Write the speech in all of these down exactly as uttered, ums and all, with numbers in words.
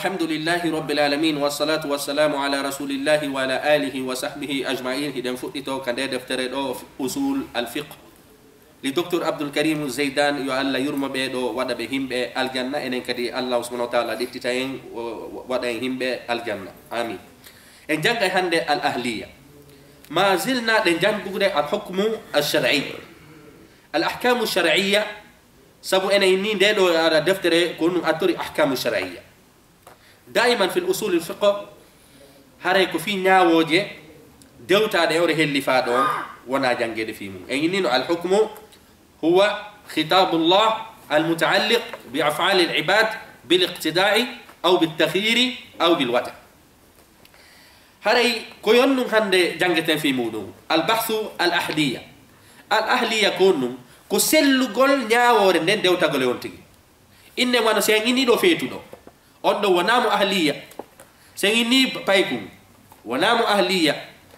Alhamdulillahi Rabbil Alamin, wassalatu wassalamu ala Rasulillahi wa ala alihi wa sahbihi ajma'in. Hiɗen fuɗɗito ka nde deftere ɗo, Usul al Fiqh. Li Docteur Abdul Karim Zeydan, yo Allah yurmo ɓe ɗo, waɗa ɓe himɓe aljanna. Enen kadi, Allah subhanahu wa ta'ala ɗettita en, o, o, waɗa en himɓe aljanna. Amin. En janngay hannde al ahliya. Ma zilna ɗen janngude al hukmu al shar'i. Al ahkamu shar'iyya, sabu enen ni nde ɗo ara deftere ko ɗum attori ahkamu shar'iyya. Daiman fil usul al fiqh, haray ko fii ñaawooje dewtaaɗe e hoore hellifaaɗo on wona janngeede fii mum. En innino al hukmu huwa khitabullah al mutaalliq bi af'ali al ibad bil iqtida'i aw bit takhyiri aw bil wada'. Haray ko yon ɗum hannde janngeten fii muɗum. Al bahthu al ahliya. Al ahliya ko ɗum, ko sellugol ñaawoore nden dewtagol e on tigi. Inne wano si en innii ɗo feetuɗo. On ɗo wonaa mo ahliya. Si en innii paykun, wonaa mo ahliya.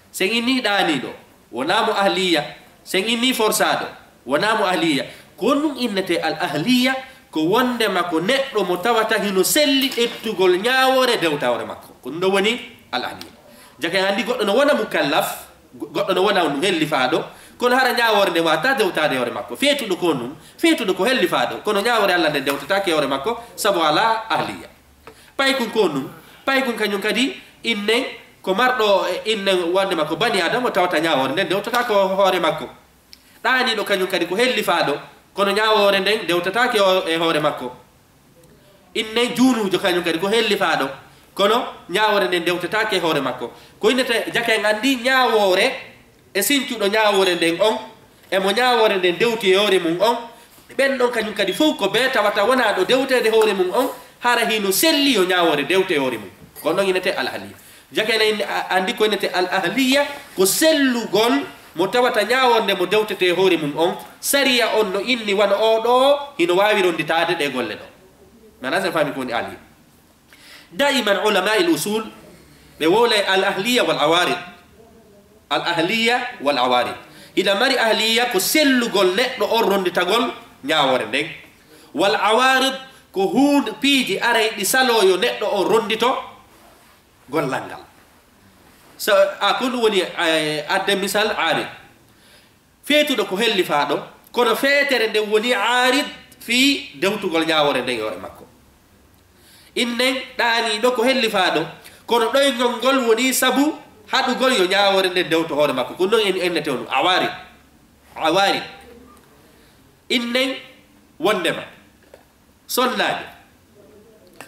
Si en innii ɗaaniiɗo, wonaa mo ahliya. Si en innii forsaaɗo, wonaa mo ahliya. Ko ɗum innetee al ahliya, ko wonndema ko neɗɗo mo tawata hino selli ƴettugol ñaawoore dewta hoore makko. Ko ɗum ɗo woni al ahliya. Jaka en anndi goɗɗo no wona mukallaf, go-, goɗɗo no wona ɗum hellifaaɗo, kono hara ñaawoore nde waata dewtaade hoore makko. Feetuɗo ko ɗum, feetuɗo ko hellifaaɗo, kono ñaawoore Allah nde dewtataake hoore makko, sabu alaa ahliya. Paykun ko ɗum, paykun kañum kadi innen ko marɗo e innen wonndema ko bani Adama tawata ñaawoore nden dewtataake hoore makko. Ɗaaniiɗo kañum kadi ko hellifaaɗo, kono ñaawoore nden dewtataake o-, e hoore makko. Innen junuujo kañum kadi ko hellifaaɗo, kono ñaawoore nden dewtataake e hoore makko. Ko innete jaka en anndi ñaawoore e sincuɗo ñaawoore nden on, e mo ñaawoore nden dewti e hoore mum on, ɓen ɗon kañum kadi fow ko bee tawata wonaa ɗo dewteede hoore mum on, hara hino selli yo ñaawoore dewte e hoore mum. Ko ɗon innete al ahliya. Jaka en a-, anndi ko innete al ahliya, ko sellugol mo tawata ñaawoore nde mo dewtete e hoore mum on, sariya on no inni wano oo ɗoo hino waawi ronnditaade ɗee golle ɗoo. Maanaa sen faami ko woni ahliya. Daiman ulama il usul, ɓe wowlay al ahliya wal awarid. Al ahliya wal awarid. Hiɗa mari ahliya ko sellugol neɗɗo on ronnditagol ñaawoore nden. Wal awarid ko huunde piiji aray ɗi saloo yo neɗɗo on ronndito gollal ngal. So, a, ko ɗum woni, eh, adde misal aarid. Feetuɗo ko hellifaaɗo, kono feetere nden woni aarid fii dewtugol ñaawoore nden e hoore makko. Innen ɗaaniiɗo ko hellifaaɗo, kono ɗoyngol ngol woni sabu haɗugol yo ñaawoore nden dewto hoore makko. Ko non en ennete on awarid. Awarid. Innen wonndema sonnaajo.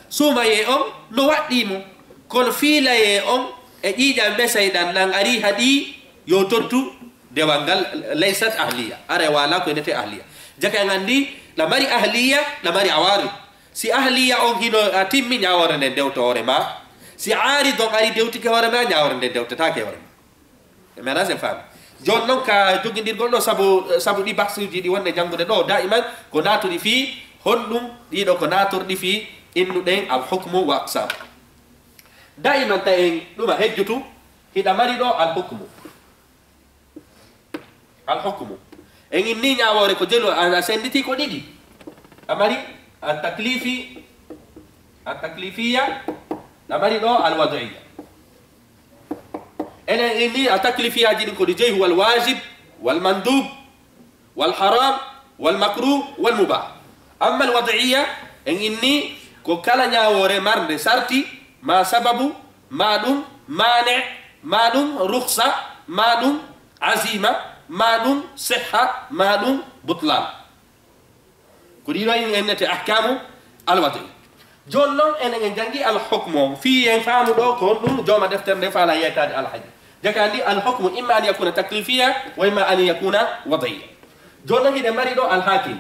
Suumayee on no waɗɗii mo, kono fiilayee on e ƴiiƴam ɓe seyɗan ɗan arii haɗii yo tottu dewal ngal, laysat ahliya. Aray wala ko enete ahliya. Jaka en anndi ɗa mari ahliya, ɗa mari awarid. Si ahliya on hino a timmi ñaawoore nden dewto hoore ma. Si aarid on arii dewtike hoore ma, ñaawoore nden dewtataake hoore ma. E mi alaa sen faami. Jooni non ka jogindirgol ɗo sabu, sabu ɗi bahsuuji ɗi wonde janngude ɗo daiman ko naaturi fii honɗum ɗiɗo ko naatorɗi fii innuɗen al hukmu wa aqsam. Daiman ta en ɗuma hejjutu hiɗa mari ɗo al hukmu. Al hukmu. En inni ñaawoore ko jelu a, a sennditi ko ɗiɗi. A mari al taklifi, al taklifiya, a mari ɗo al wadaiya. Enen inni a taklifiyaaji ɗin ko ɗi joyi, huwal wajib, wal mandub, wal haram, wal makruh, wal mubah. Amma al wadaiya, en inni ko kala ñaawoore marnde sarti, ma sababu, ma ɗum mane, ma ɗum rukhsa, ma ɗum azima, ma ɗum sihha, ma ɗum butlan. Ko ɗiɗo en ennete ahkamu alwadi. Jooni non enen en janngi alhukmu on. Fii en faamu ɗo ko honɗum jooma deftere nde faala yeetaade alhaji. Jaka anndi alhukmu imma an yakuna taklifiya wa imma an yakuna wadiya. Jooni non hiɗen mari ɗo alhakim.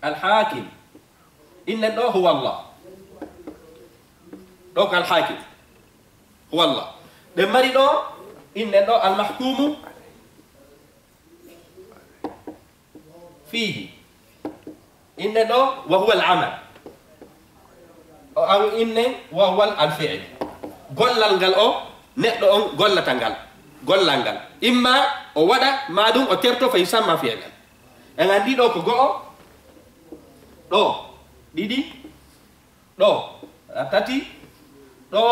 Alhakim. Innen ɗo huwa Allah. Ɗo ko alhakim. Huwa Allah. Ɗen mari ɗo innen ɗo almahkumu fiihi. Inne ɗo, wa huwa al amal. O aw inne, wa huwa al fi'l. Gollal ngal o, neɗɗo on gollata ngal. Gollal ngal. Imma o waɗa, ma ɗum o terto fa yusamma fi'lan. En anndi ɗo ko go'o, ɗo, ɗiɗi, ɗo, A tati, ɗo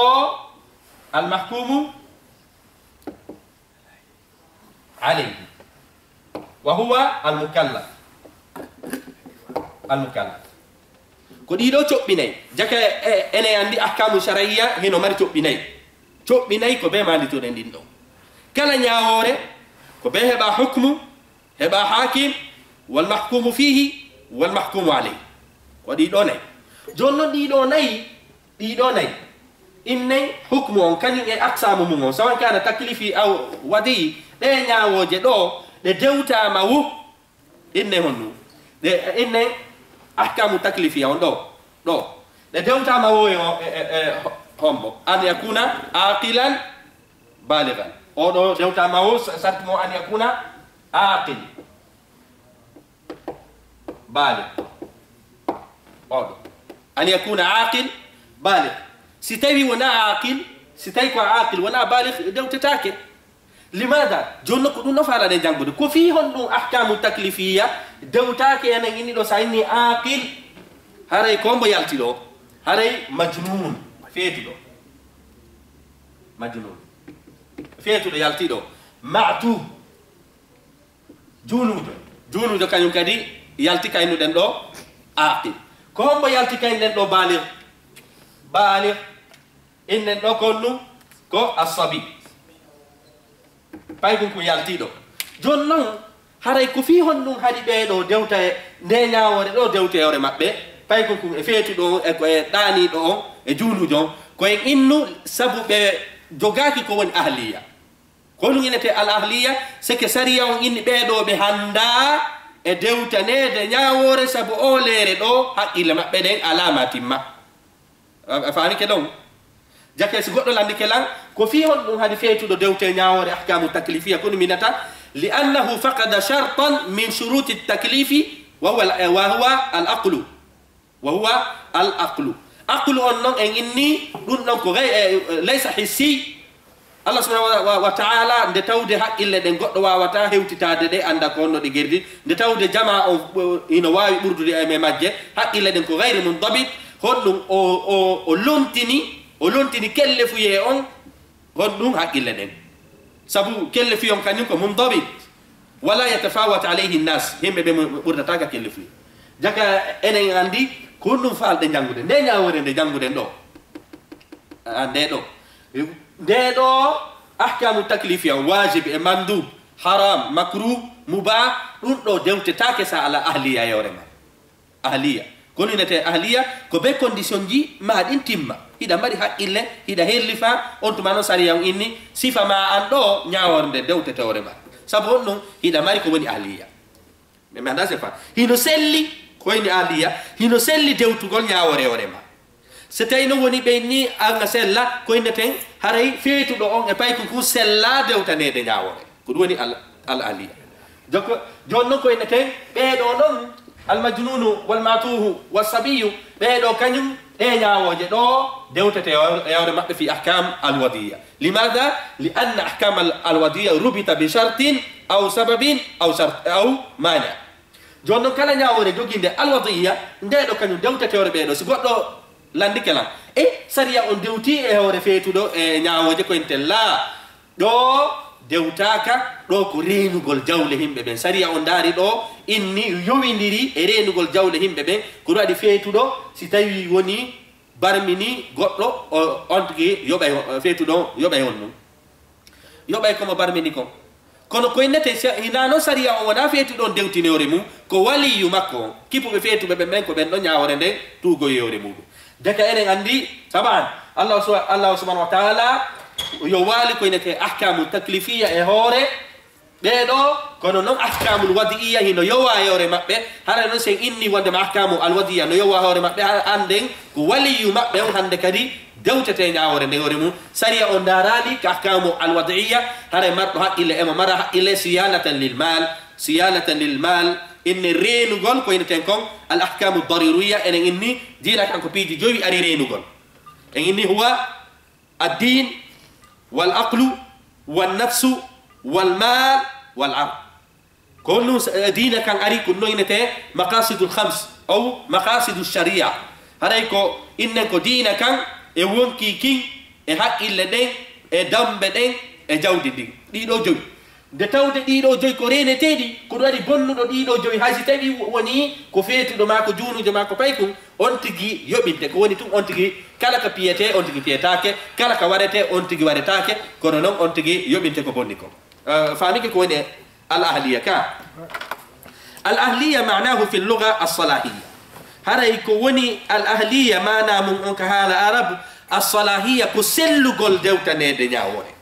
al mahkumu alayhi. Wa huwa al mukallaf. Al mukallaf. Ko ɗiɗo coɓɓi nayi. Jaka e, ene andi ahkamu shar'iyya hino mari coɓɓi nayi. Coɓɓi nayi ko be mandi to ɗen ɗin ɗo. Kala ñaawoore, ko be heɓa hukmu, heɓa hakim, wal mahkumu fihi, wal mahkumu alayhi. Ko ɗiɗo nayi. Jooni non ɗiɗo nayi, ɗiɗo nayi. Innen hukmu on, kañum e aqsamu mum on. Sawan kana taklifi aw wadi, ɗe ñaawooje ɗo, ɗe dewtaama wo. Innen honnu. Ɗe, innen ahkamu taklifiya on ɗo, ɗo. Ɗe dewtaama wo e, e, e, e hombo. An yakuna aqilan balighan. O ɗo dewtaama wo sa-, sarti mo an yakuna aqil. Baligh. O ɗo. An yakuna aqil baligh. Si tawi wona aqil, si tawi ko aqil wona baligh, dewtetaake. Limada? Jooni non ko ɗum no faalaɗen janngude. Ko fii honɗum ahkamu taklifiya dewtaake enen inni ɗo sa inni aqil? Haray ko mbo yalti ɗo? Haray majnun, feetuɗo. Majnun. Feetuɗo yalti ɗo. Ma'tu. Junuujo. Junuujo kañum kadi yalti kaynuɗen ɗo aqil. Ko hombo yalti kaynuɗen ɗo baligh? Baligh. Innen ɗo ko honɗum? Ko assabi. Paykun kun yalti ɗo. Jooni non, haray ko fii honɗum haɗi ɓee ɗo dewta e nde ñaawoore ɗo dewta e hoore maɓɓe? Paykun kun e feetuɗo on, e ko e ɗaaniiɗo on, e junuujo on. Ko en innu sabu ɓe jogaaki ko woni ahliya. Ko honɗum innetee al ahliya? Seke sariya on inni ɓee ɗo ɓe hanndaa e dewtaneede ñaawoore sabu o leere ɗo haqqille maɓɓe ɗen alaa ma timma. A, a faamike ɗon? Jake si goɗɗo landike lan, ko fii honɗum haɗi feetuɗo dewte ñaawoore ahkamu taklifiya, kono mi nata, li annahu faqada shartan min shuruti taklifi, wa huwa al, wa huwa al aqlu. Wa huwa al aqlu. Aqlu on non en inni, ɗum ɗon ko gay-, eh, laysa hissi. Allah subhanahu wa, wa, wa ta'ala, nde tawde haqqille ɗen goɗɗo waawata hewtitaade ɗe, annda ko honno ɗe gerdi. Nde tawde jama on, eh, ino waawi ɓurdude e majje, haqqille ɗen ko gayri mundabit. Honɗum o, o, o lontini, o lontini kellefuyee on, honɗum haqqille ɗen. Sabu kellefuye on kañum ko mundabit. Wala yatafawat alayhi nnas, yimɓe ɓe ɓurdataaka kellefuye. Jaka enen anndi ko honɗum faalɗe janngude. Nde ñaawoore nde jannguɗen ɗo. A, nde ɗo. Nde ɗo ahkamu taklifiya, wajib e mandub, haram, makruh, mubah, ɗum ɗo dewtetaake sa ala ahliya e hoore ma. Ahliya. Ko honɗum innetee ahliya? Ko be condition ji ma ɗin timma. Hiɗa mari haqqille, hiɗa hellifa, on tuma non sariya on inni, sifa ma an ɗo, ñaawoore nde dewtete hoore ma. Sabu honɗum? Hiɗa mari ko woni ahliya. Mi, mi anndaa sifa. Hino selli, ko woni ahliya, hino selli dewtugol ñaawoore hoore ma. So tawi non woni ɓe ni an a sella, ko inneten haray feetuɗo on e payku ngu sella dewtaneede ñaawoore. Ko ɗum woni al, al aliya. Jokko, jooni non ko inneten ɓee ɗoo non, al majnunu, wal matuhu, was sabiyu, ɓee ɗoo kañum, ɗee ñaawooje ɗoo dewtete e hoore maɓɓe fi ahkam al wadiya. Limaada? Li anna ahkam al, al wadiya rubita bi shartin aw sababin aw shart, aw mani. Jooni non kala ñaawoore jogiinde alwadiya, ndee ɗoo kañum dewtete hoore ɓee ɗoo. Si goɗɗo lanndike lan, e sariya on dewti e hoore feetuɗo e ñaawooje ko intel laa. Ɗoo dewtaaka, ɗoo ko reenugol jawle yimɓe ɓen. Sariya on ndaari ɗoo, inni yowindiri e reenugol jawle yimɓe ɓen. Ko ɗum waɗi feetuɗo, si tawii woni barmini goɗɗo, o, on tigi yoɓay, feetuɗo on yoɓay on ɗum. Yoɓay ko mo barmini kon. Kono ko innete, sa-, hinaa non sariya on wonaa feetuɗo on dewtini hoore mum, ko waliyu makko on. Kippuɓe feetuɓe ɓen ɓen ko ɓen ɗon ñaawoore nden tuugoyi e hoore muɗum. Deke enen anndi, taban, Allah su-, Allah subhanahu wa ta'ala yo waali ko innete ahkamu taklifiya e hoore ɓee ɗoo, kono non ahkamul wadi'iya hino yowa e hoore maɓɓe. Hara non sen inni wondema ahkamu al wadi'iya no yowa e hoore maɓɓe, ha-, annden ko waliyu maɓɓe on hannde kadi dewtete ñaawoore nden hoore mum. Sariya on ndaaraali ka ahkamu al wadi'iya, haray marɗo haqqille emo mara haqqille siyanatan lil mal, siyanatan lil mal, inne reenugol ko inneten kon al ahkamu daruriya, enen inni diina kan ko piiji jowi ari reenugol. En inni huwa ad-din wal aqlu wan nafsu wal mal wal ard. Ko honɗum, eh, diina kan ari ko noynete maqasidul khams, aw maqasidu sharia. Haray ko innen ko diina kan, e wonkii kin, e haqqille ɗen, e dambe ɗen, e jawdi ndin. Ɗiɗo joyi. Nde tawde ɗiɗo joyi ko reeneteeɗi, ko ɗum waɗi bonnuɗo ɗiɗo joyi, hay si tawi woni ko feetuɗo maa, ko juunujo maa, ko paykun, on tigi yoɓinte. Ko woni tun, on tigi kala ka piyetee, on tigi piyetaake, kala ka waretee, on tigi waretaake, kono non on tigi yoɓinte ko bonni ko. Eh, faamike ko woni al ahliya ka? Al ahliya maanahu fi lluga as-salahiyya. Haray ko woni al ahliya, maana mun on ka haala Arab, as-salahiyya ko sellugol dewtaneede ñaawoore.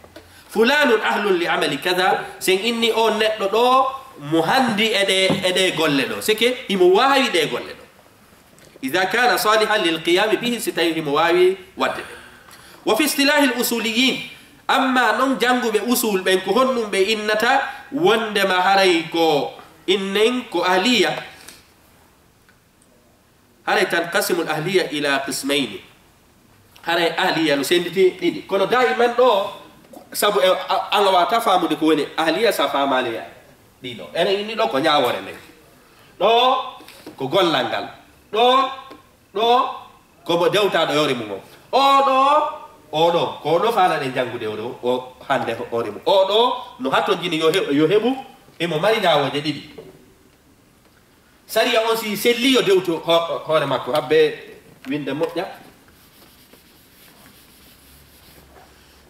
Fulanun ahlun li amali kaza, sen inni on neɗɗo ɗo mo handi e ɗe, e ɗe golle ɗo. Sike himo waawi ɗe golle ɗo. Idha kana salihan lil qiyami bihi, si tawi himo waawi waɗde ɗe. Wa fi istilahi al usuliyin, amma non jannguɓe usul ɓen, ko honɗum ɓe innata wondema haray ko innen ko ahliya? Haray tanqasimu al ahliya ila qismayni. Haray ahliya no sennditi ɗiɗi. Kono daiman ɗo, sabu e, a, an a wata faamude ko woni ahliya sa faamaali ya ɗiɗo. Enen inni ɗo ko ñaawoore nden. Ɗo ko gollal ngal. Ɗo, ɗo ko mo dewtaɗo hoore mum o. O ɗo, o ɗo, ko ɗo faalaɗen janngude o ɗo, o hande hoore mum. O ɗo no hattonjini yo he-, yo heɓu, himo mari ñaawooje ɗiɗi. Sariya on si selli yo dewtu ho-, hoore makko, habbe winde moƴƴa.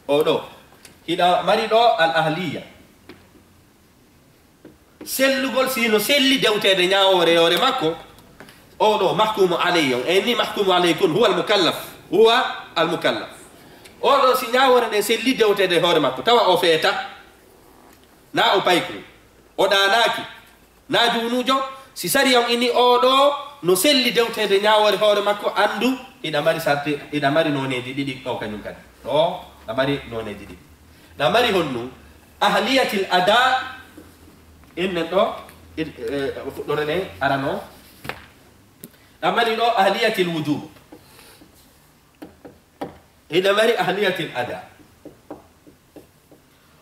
O ɗo, hiɗa mari ɗo al ahliya. Sellugol si no selli dewteede ñaawoore e hoore makko, o ɗo mahkumu alayhi on. En ni mahkumu alayhi kun huwa al mukallaf, huwa al mukallaf. O ɗo si ñaawoore nden selli dewteede e hoore makko, tawa o feeta, na o payku, o ɗaanaaki, na juunujo, si sariya on ini o ɗo no selli dewteede ñaawoore hoore makko, anndu hiɗa mari sarti, hiɗa mari nooneeji ɗiɗi ɗo kañum kadi. Ɗo na mari nooneeji ɗiɗi. Na mari honnu? Ahliyatil ada, innen ɗo, il-, eh, fuɗɗoren arano. Na mari ɗo ahliyatil wujub. Hiɗa mari ahliyatil ada.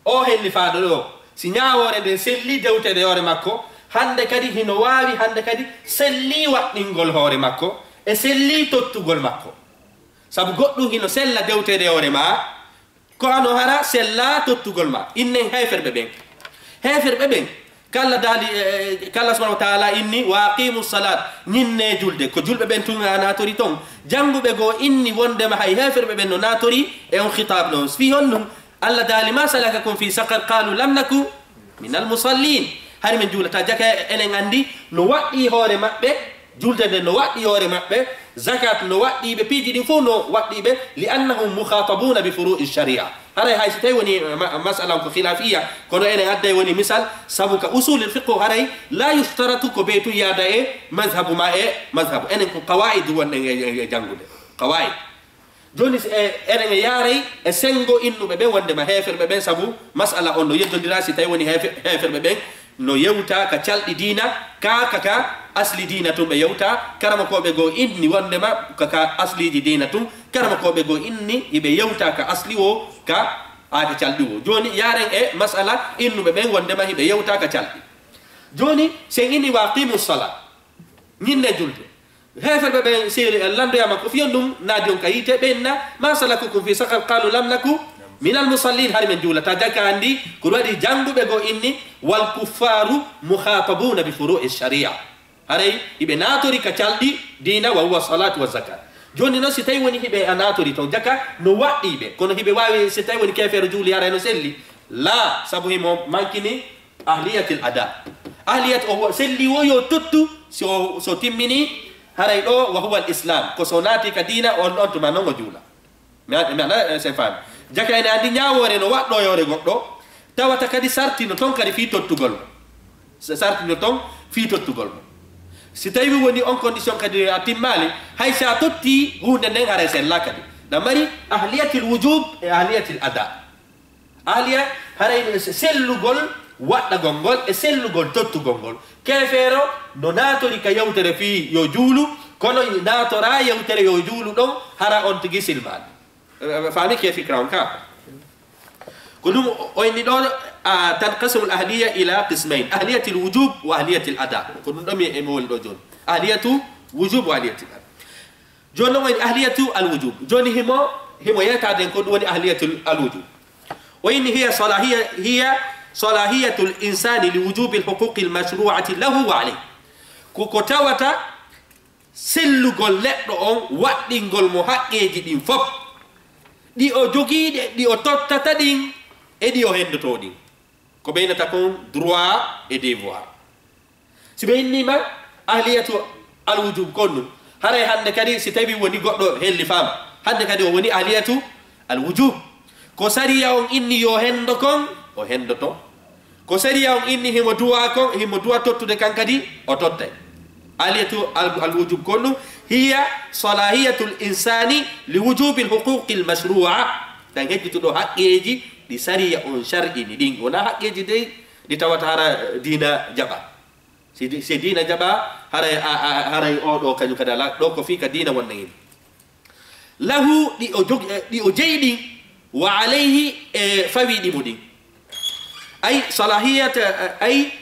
O hellifaaɗo ɗo, si ñaawoore nden selli dewteede hoore makko, hande kadi hino waawi, hande kadi selli waɗɗingol hoore makko, e selli tottugol makko. Sabu goɗɗum hino sella dewteede hoore ma, ko ano hara sella tottugol ma. Innen heeferɓe ɓen. Heeferɓe ɓen, Kala daali, eh, eh, kala subhanahu wa ta'ala inni, "Wa aqimu salat", ñinne julde. Ko julɓe ɓen tun a naatori ton. Jannguɓe goo inni wondema hay heeferɓe ɓen no naatori e on khitab ɗon. Fii honɗum? Allah daali, "Ma salakakum fi saqar?" Qalu, "Lam naku minal musallin." Hari men juulata, jaka enen anndi no waɗɗi hoore maɓɓe, julde nden no waɗɗi hoore maɓɓe, zakat no waɗɗi ɓe, piiji ɗin fof no waɗɗi ɓe, "li annahum mukhatabuna bi furu'i sharia." Haray hay si tawi woni, eh, ma-, masala on ko khilafiya, kono enen adday woni misal, sabu ka usulul fiqh haray la yushtaratu ko bee tun yaada e mazhabu ma e mazhabu. Enen ko qawaid wonɗen e, e, e janngude. Qawaid. Jooni si, eh, enen e yaaray e senngo innuɓe ɓen wondema heeferɓe ɓen, sabu masala on no yeddondira si tawi woni heefe-, heeferɓe ɓen no yewta ka calɗi diina, ka, ka, ka asli diina tun ɓe yewta. Karamokooɓe goo inni wondema ka, ka asliji diina tun. Karamokooɓe goo inni hiɓe yewta ka asli wo, ka aade calɗi wo. Jooni, yaaren e masala innuɓe ɓen wondema hiɓe yewta ka calɗi. Jooni, si en inni wa aqimu sala, ñinne julde. Heeferɓe ɓen si en lanndoyama ko fiyon ɗum naadi on ka yiite, ɓe inna, "Ma salakukum fi saqar?" Qalu, "Lam naku minal musallin." Hari men juulata jaka anndi, ko ɗum waɗi jannguɓe goo inni, "Wal kuffaru mukhatabuna bi furu'i sharia." Haray hiɓe naatori ka calɗi diina, wa huwa salatu wa zakat. Jooni noon, si tawi woni hiɓe a naatori toon jaka, no waɗɗii ɓe, kono hiɓe waawi, si tawi woni keefeero juuli, haray no selli? Laa, sabu himo mankini ahliyatil ada. Ahliyat o wo-, selli wo yo tottu, si o, so timmini, haray ɗo, wa huwa al islam, ko so naati ka diina, on ɗon tuma noon o juula. Mi a-, mi aɗa, eh, sen faami. Jaka ene anndi ñaawoore no waɗɗoo yoore goɗɗo, tawata kadi sarti no toon kadi fii tottugol mo. S-, sarti no toon fii tottugol mo. Si tawi woni on condition kadi a timmaali, hay si a totti huunde nden, haray sella kadi. Na mari ahliyatil wujub e ahliyatil ada. Ahliya haray no se-, sellugol waɗɗagol ngol e sellugol tottugol ngol. Keefeero no naatori ka yewtere fii yo juulu, kono naatoraa yewtere yo juulu ɗon, hara on tigi silmaali. Eh, eh, faami ke fikra on ka? Ko ɗum o, o inni ɗo, a, tanqasimul ahliya ila qismayn, ahliyatil wujub wa ahliyatil ada. Ko ɗum ɗo mi, emi woni ɗo jooni. Ahliyatu wujub wa ahliyatil ada. Jooni noon woni ahliyatu al wujub. Jooni himo, himo yeetaade en ko ɗum woni ahliyatu al wujub. O inni hiya salahiya, hiya salahiyatul insani li wujubil huquqil mashru'ati lahu wa alayhi. Ko ko tawata sellugol neɗɗo on, waɗɗingol mo haqqeeji ɗin fof, ɗi o jogiiɗe, ɗi o tottata ɗin, e ɗi o henndotoo ɗin. Ko ɓeynata kon droit e devoir. Si ɓe innima ahliyatu al wujub kon ɗum, haray hannde kadi si tawi woni goɗɗo hellifaama, hannde kadi o woni ahliyatu al wujub. Ko sariya on inni yo hendo kon, o hendoto. Ko sariya on inni himo duwa kon, himo duwa tottude kan kadi, o tottay. Ahliyatu al, al wujub kon ɗum, hiya salahiyatul insani li wujubil huquqil mashru'a. Tan hejjituɗo haqqeeji ɗi sariya on shar'ini ɗin. Wonaa haqqeeji dey ɗi tawata hara diina jaɓa. Si di-, si diina jaɓa, haray, a, a, haray o ɗo kañum kadi alaa. Ɗo ko fii ka diina wonna hino. Lahu, ɗi o jog-, eh, ɗi o jeyi ɗin, wa alayhi, e fawiɗi mo ɗin. Ay salahiyata, ay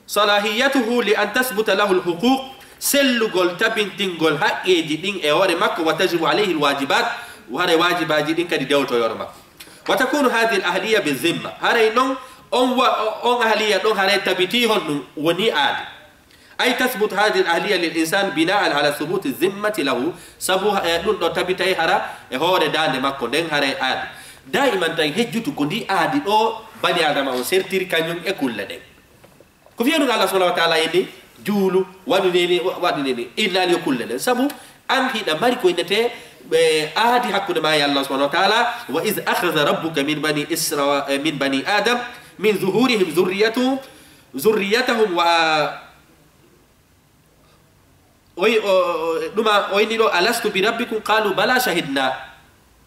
salahiyatuhu li an tasbuta lahu al huquq, sellugol tabintingol haqqeeji ɗin e hoore makko, wa tajibu alayhi al wajibat, haray waajibaaji ɗin kadi dewto e hoore makko. Wa takunu hadhihi al ahliya bi zimma. Haray non on wa-, on ahliya ɗon haray tabitii honɗum woni aadi. Ay tasbut hadhihi al ahliya lil insan bina'an ala thubuti zimmati lahu. Sabu, eh, ɗum ɗo tabitay hara e hoore daande makko nden haray aadi. Daiman tan hejjutu ko ndi aadi ɗo bani Adama on sertiri kañum e kulle ɗen. Ko fiya ɗum Allah subhanahu wa ta'ala inni, juulu, waɗu nini, wa-, waɗu nini, innal yo kulle ɗen. Sabu an hiɗa mari ko innete, eh, aadi hakkunde ma e Allah subhanahu wa ta'ala, wa iz akhadha rabbuka min bani Isra-, eh, min bani Adam, min zuhurihim zurriyatu-, zurriyatahum wa, o wi-, o, o, ɗuma, o inni ɗo, "Alastu bi rabbikum?" Qalu, "Bala, shahidna."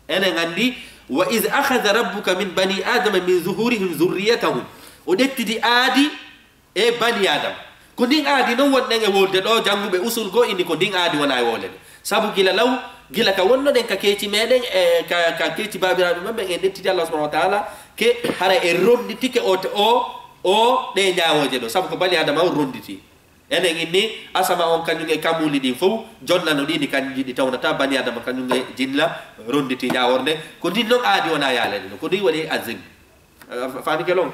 Enen anndi, "Wa iz akhadha rabbuka min bani Adama min zuhurihim zurriyatahum." O ƴettidi aadi e bani Adama. Ko ndin aadi non wonɗen e wolde ɗo, jannguɓe usul goo inni ko ndin aadi wona e wolde. Sabu gila law, gila ka wonnoɗen ka keeci meɗen, e ka, ka keeci baabiraaɓe men ɓen, en ƴettidi Allah subhanahu wa ta'ala, ke hara en ronnditike o, o, o ɗe ñaawooje ɗo. Sabu ko bani Adama on ronnditi. Enen inni asama on kañum e kamuli ɗin fow, jonnano ɗi ni kanji ɗi tawnata bani Adama kañum e jinna ronnditi ñaaworde. Ko ndin non aadi wona yaalede ɗo. Ko ndin woni azim. A, fa-, faami ke lon?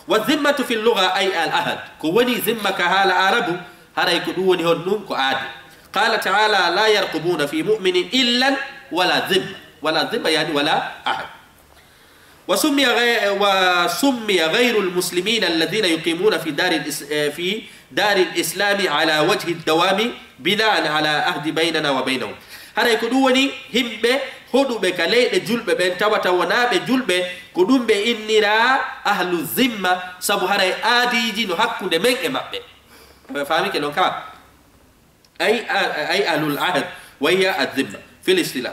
Wa zimmatu fil lugha ay al ahad. Ko woni zimma ka haala Arabu, haray ko ɗum woni honɗum? Ko aadi. Qala ta'ala, "La yarqubuna fi mu'minin illan wala zimma." Wala zimma yani wala ahad. Wa summiya ghay-, wa summiya ghayrul muslimina alladhina yuqimuna fi daril is-, eh, fi daril islami ala wajhi dawami bina'an ala ahdi baynana wa baynahum. Haray ko ɗum woni himɓe hoɗuɓe ka leyɗe julɓe ɓen, tawata wonaa ɓe julɓe, ko ɗum ɓe innira ahlu zimma, sabu haray aadiiji no hakkunde men e maɓɓe. Ɓe faami ke non ka? Ay, a-, ay ahlul ahd, wa hiya adh-dhimma fil istilah.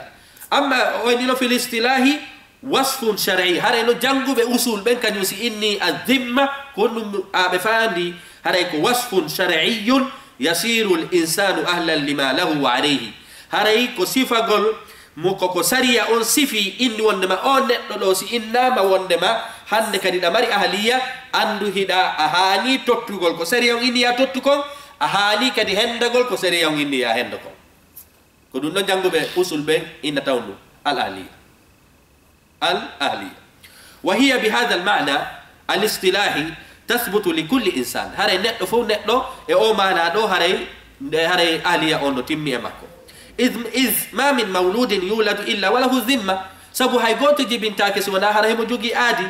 Amma o inni no fil istilahi, wasfun shar'i. Haray no jannguɓe usul ɓen kañum si inni adh-dhimma, ko ɗum a ɓe faandi, haray ko wasfun shar'iyyun yasiru al-insanu ahlan lima lahu wa alayhi. Haray ko sifagol mo ko, ko sariya on sifi, inni wondema on neɗɗo ɗo si innama wondema hannde kadi ɗa mari ahliya, anndu hiɗa a haani tottugol ko sariya on inni ya tottu kon, a haani kadi hendagol ko sariya on inni ya hendo kon. Ko ɗum ɗon jannguɓe usul ɓen innata on ɗum al ahliya. Al ahliya. Wa hiya bi hadha al ma'na al istilahi tathbutu li kulli insan. Haray neɗɗo fof neɗɗo e o maana ɗo haray, nde haray ahliya on no timmi e makko. Iz, iz ma min mawludin yuladu illa wa lahu zimma. Sabu hay gooto jibintaake si wonaa hara himo jogii aadi.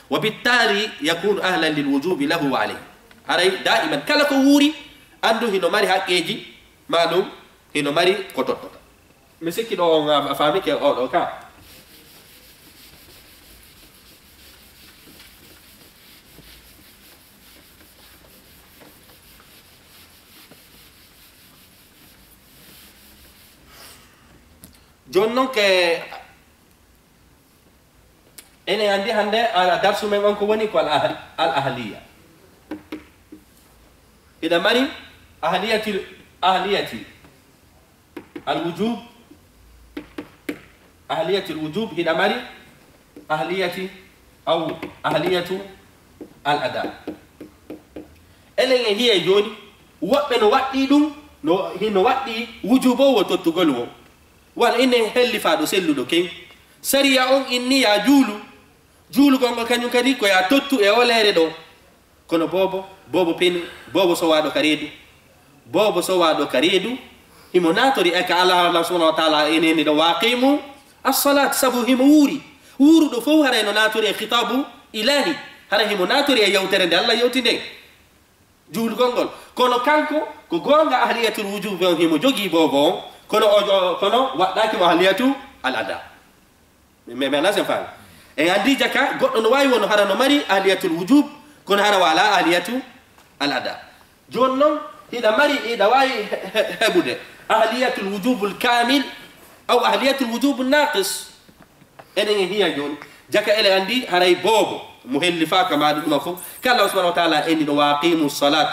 Wa bittali yakunu ahlan lil wujubi lahu wa alayhi. Haray daiman kala ko wuuri, anndu hino mari haqqeeji, ma ɗum hino mari ko tottata. Mi sikki ɗo on a, a faami ke o ɗo ka. Jooni noon ke, enen anndi hannde, a, darsu men on ko woni ko al ahl-, al ahliya. Hiɗa mari ahliyati, ahliyati al wujub, ahliyati al wujub, hiɗa mari ahliyati aw ahliyatu al ada. Enen e hiye jooni, woɓɓe no waɗɗii ɗum, No hino waɗɗi wujuubo wo tottugol wo. Wano inne hellifaaɗo selluɗo ken. Sariya on inni ya juulu. Juulugol ngol kañum kadi ko ya tottu e o leere ɗo. Kono boobo, boobo peni, boobo sowaaɗo ka reedu. Boobo sowaaɗo ka reedu. Himo naatori e ka Allah, Allah subhanahu wa ta'ala eneni ɗo, "Wa aqimu as-salat," sabu himo wuuri. Wuuruɗo fow haray no naatori e khitabu ilahi. Haray himo naatori e yewtere nde Allah yewti nde. Juulugol ngol. Kono kanko, ko goonga ahliyatul wujub on himo jogii boobo on, kono o, o, kono waɗɗaaki mo ahliyatu al ada. Mi, mi, mi anndaa sen faami. En anndi jaka, goɗɗo no waawi wono hara no mari ahliyatul wujub, kono hara wala ahliyatu al ada. Jooni non, hiɗa mari, hiɗa waawi he, he, heɓude ahliyatul wujubul kamil, aw ahliyatul wujubun naqis. Enen e hiya jooni, jaka eɗen anndi haray boobo mo hellifaaka maa ɗum ɗuma fof, ka Allah subhanahu wa ta'ala inni ɗo, "Wa aqimu salat,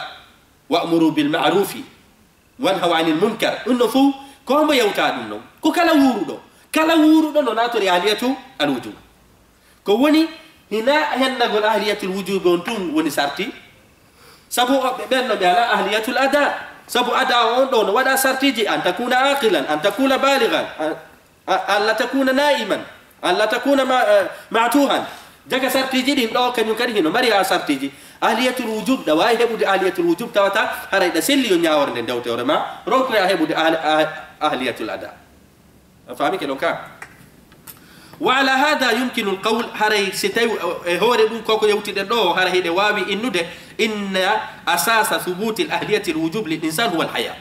wa amuru bil ma'rufi, wanhaw anil munkar." Ɗum ɗo fof, ko hombo yewta ɗum ɗon? Ko kala wuuruɗo. Kala wuuruɗo no naatori ahliyatu al wujub. Ko woni, hina hennagol ahliyatul wujub on tun woni sarti. Sabu o, ɓe, ɓen no ɓe ala ahliyatul ada. Sabu ada on ɗo no waɗa sartiji, an takuna aqilan, an takuna baligan, an, a, an la takuna naiman, an la takuna ma, eh, matuhan. Jaka sartiji ɗin ɗo, kañum kadi hino mari ha sartiji. Ahliyatul wujub, ɗa waawi heɓude ahliyatul wujub tawata haray ɗa selli yo ñaawore nde ndewte hoore ma, ronkoya heɓude ahli-, ah-, ahliyatul ada. A faami ke ɗon ka? Wa ala hada yumkinu al qawl, haray si tawi e hoore ɗum koko yewtiɗen ɗo, haray hiɗe waawi innude, inna asasa thubuti al ahliyati al wujub lil insan huwa al hayat.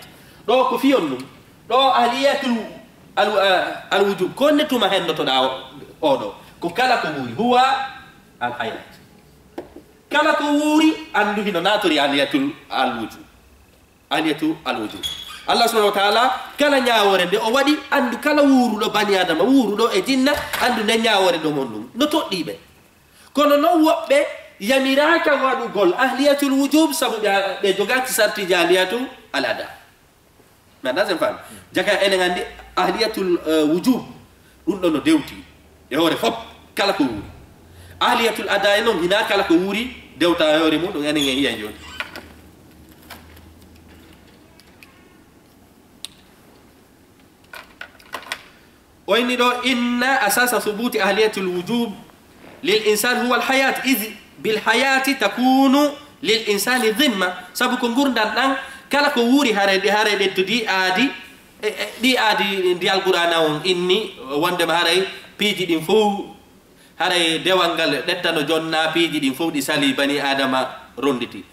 Ɗo ko fiyon ɗum. Ɗo ahliyatul al, eh, al wujub, ko honne tuma hendotoɗa o, o ɗo? Ko kala ko wuuri, huwa al hayat. Kala ko wuuri, anndu hino naatori ahliyatul al wujub. Ahliyatul wujub. Allah subhanahu wa ta'ala, kala ñaawore nde o waɗi, anndu kala wuuruɗo bani Adama, wuuruɗo e jinna, anndu nde ñaawore ɗo mon ɗum. No toɗɗii ɓe. Kono non woɓɓe yamiraaka waɗugol ahliyatul wujub sabu ɓe, ɓe jogaaki sartiji ahliyatul al ada. Mi anndaa sen faami. Jaka enen anndi ahliyatul, eh, wujub, ɗum ɗo no dewti e hoore fop, kala ko wuuri. Ahliyatul ada e non, hina kala ko wuuri dewta e hoore mum, ɗum enen en yiya jooni. O inni ɗo, inna asasa thubuti ahliyatil wujub lil insan huwa al hayat, id bil hayati takunu lil insani dhimma. Sabu ko ngurndan ɗan, kala ko wuuri haray, haray ɗetto ɗi aadi, e, e, ɗi aadi ndi Alqur'aana on inni, wondema haray piiji ɗin fow, haray dewal ngal ɗettano jonna piiji ɗin fow ɗi sali bani Adama ronditi.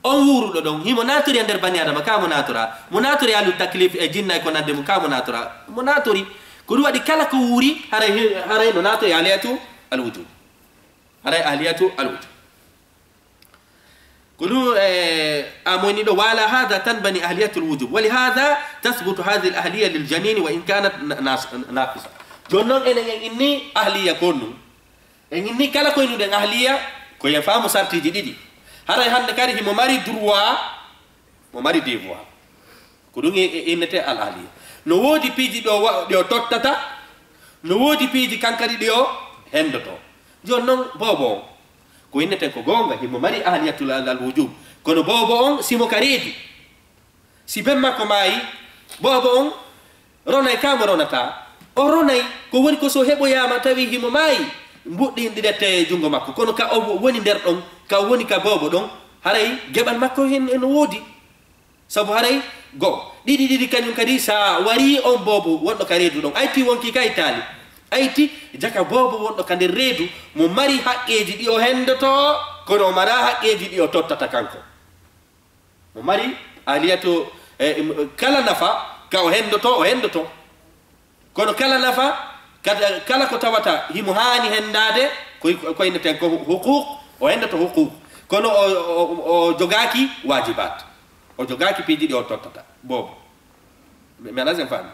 On wuuruɗo ɗon, himo naatori e nder bani Adama, ka mo naatora. Mo naatori ahlu taklif e jinna e ko nande mum, ka mo naatora. Mo naatori. Ko ɗum waɗi kala ko wuuri, haray, haray no naatori ahliyatu al wujub. Haray ahliyatu al wujub. Ko ɗum, eh, a moni ɗo, wa ala hada tanbani ahliyatul wujub. Wa li hada tasbutu hadhihi al ahliya lil janini wa in kanat na-, nas-, naqisa. Jooni non enen en inni ahliya ko ɗum. En inni kala ko innuɗen ahliya, ko yen faamu sartiji ɗiɗi. Haray hannde kadi himo mari droit, mo mari devoir. Ko ɗum e, e innete al ahliya. No woodi piiji ɗi o wa-, ɗi o tottata, no woodi piiji kankadi ɗi o hendoto. Jooni non boobo on, ko inneten ko goonga, himo mari ahliyatul al, al wujub. Kono boobo on, simo ka reedu. Si ben makko maayi, boobo on ronay ka mo ronata. O ronay, ko woni ko so heɓoyaama tawi himo maayi, mbuɗɗi ɗi ɗette e junngo makko. Kono ka o woni nder ɗon, ka o woni ka boobo ɗon, haray geɓal makko hen eno woodi. Sabu haray go, ɗiɗi ɗiɗi kañum kadi sa wari on boobo wonɗo ka reedu ɗon. Ayti wonki ka ittaali. Ayti jaka boobo wonɗo ka nder reedu, mo mari haqqeeji ɗi o hendoto, kono o mara haqqeeji ɗi o tottata kanko. Mo mari aliyatu, eh, im-, kala nafa, ka o hendoto, o hendoto. Kono kala nafa, kala, kala ko tawata himo haani hendaade, koy-, ko inneten ko huquq, o hendoto huquq. Kono o, o, o jogaaki waajibaat. O jogaaki piiji ɗi o tottata. Boobo. Mi, mi alaa sen faami.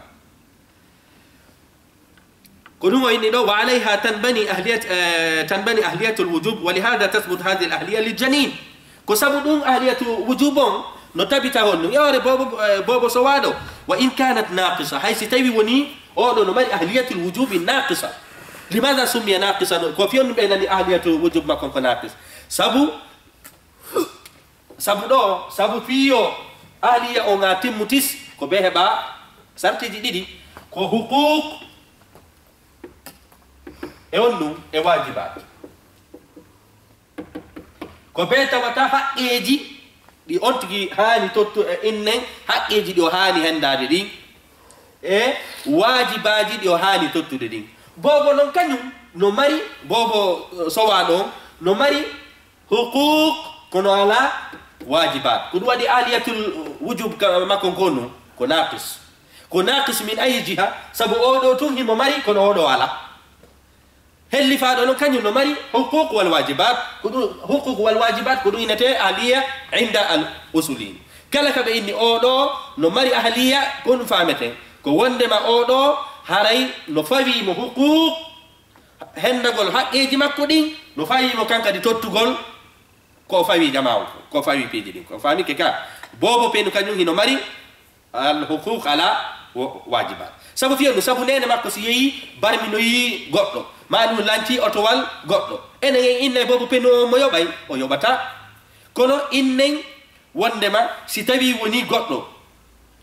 Ko ɗum o inni ɗo, wa alayha tanbani ahliyat-, eh, tanbani ahliyatul wujub, wa lihada tasbut hadhihi al ahliya lil janin. Ko sabu ɗum ahliyatu wujub on no tabita honno? Yewre boobo, eh, boobo sowaaɗo. Wa in kanat naqisa, hay si tawi woni oɗo no mari ahliyatul wujubi naqisa. Limadha summiya naqisa? Ko fiyon ɓe nani ahliyatul wujub makko ko naqis. Sabu Sabu ɗo, sabu fii yo ahliya on a timmutis, Ko bee heɓa sartiji ɗiɗi, ko huquq e on ɗum e waajibaat. Ko bee tawata haqqeeji ɗi on tigi haani tottu e innen, haqqeeji ɗi o haani henndaade ɗin, e waajibaaji ɗi o haani tottude ɗin. Boobo non kañum no mari, boobo, eh, sowaaɗo on, no mari huquq, kono alaa waajibaat. Ko ɗum waɗi ahliyatul wujub ka makko ngon, ko naqis. Ko naqis min ayi jiha? Sabu oo ɗoo tun himo mari, kono oo ɗoo alaa. Hellifaaɗo non kañum no mari huquq wal waajibaat. Ko ɗum, huquq wal waajibaat, ko ɗum innetee ahliya inda al usuliyin. Kala ka ɓe inni oo ɗoo no mari ahliya, ko ɗum faameten. Ko wondema oo ɗoo haray no fawii mo huquq, henndagol haqqeeji makko ɗin, no fawii mo kan kadi tottugol ko o fawii jamaa on, ko o fawii piiji ɗin. Ko faamike ka, boobo penu kañum hino mari al huquq ala wa-, waajibaat. Sabu fiyo ɗum, sabu neene makko si yehi barminoyi goɗɗo, maa ɗum lanci otowal goɗɗo, enen en inna e boobo penu o mo yoɓay, o yoɓata. Kono innen wondema si tawi woni goɗɗo,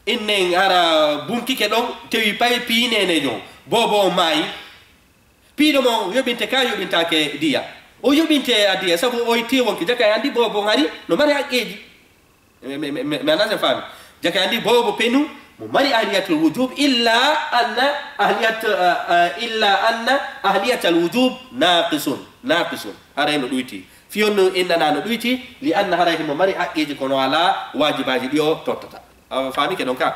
innen hara bunkike ɗon, tawi pay piyi neeneejo on, boobo on maayi, piiɗo mo yoɓinte ka yoɓintaake diya. O yoɓinte a diya, sabu o itti wonki jaka e anndi boobo on hari no mari haqqeeji. Mi, mi, mi, mi, mi anndaa si a faami. Jaka e anndi boobo penu mo mari ahliyatul wujub, illa anna ahliyat, eh, eh, illa anna ahliyatal wujub naqisun, naqisun. Haray no ɗuyti. Fiyon no innana no ɗuyti, li anna haray himo mari haqqeeji kono alaa waajibaaji ɗi o tottata. A faami ke ɗon ka?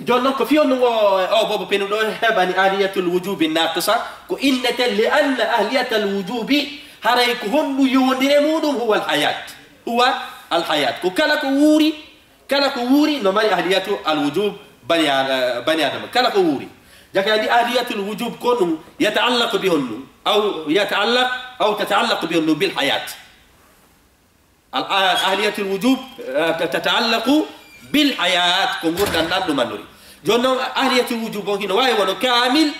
Jooni non ko fiyon nun o, o boobo penuɗo heɓani ahliyatul wujubi naqisa, ko innete li anna ahliyatal wujubi, haray ko honɗum yowondire muɗum? Huwa al hayat. Huwa al hayat. Ko kala ko wuuri, kala ko wuuri no mari ahliyatu al wujub bani ad-, bani adama. Kala ko wuuri. Jaka ndi ahliyatul wujub ko ɗum yataallaqu bi honɗum? Aw yataallaq, aw tataallaqu bi honɗum? Bil hayat. Al-, a-, ahliyatul wujub, eh, ta-, tataallaqu bil hayat, ko ngurndan ɗan ɗum annori. Jooni non, ahliyatul wujub on hino waawi wono kaamil,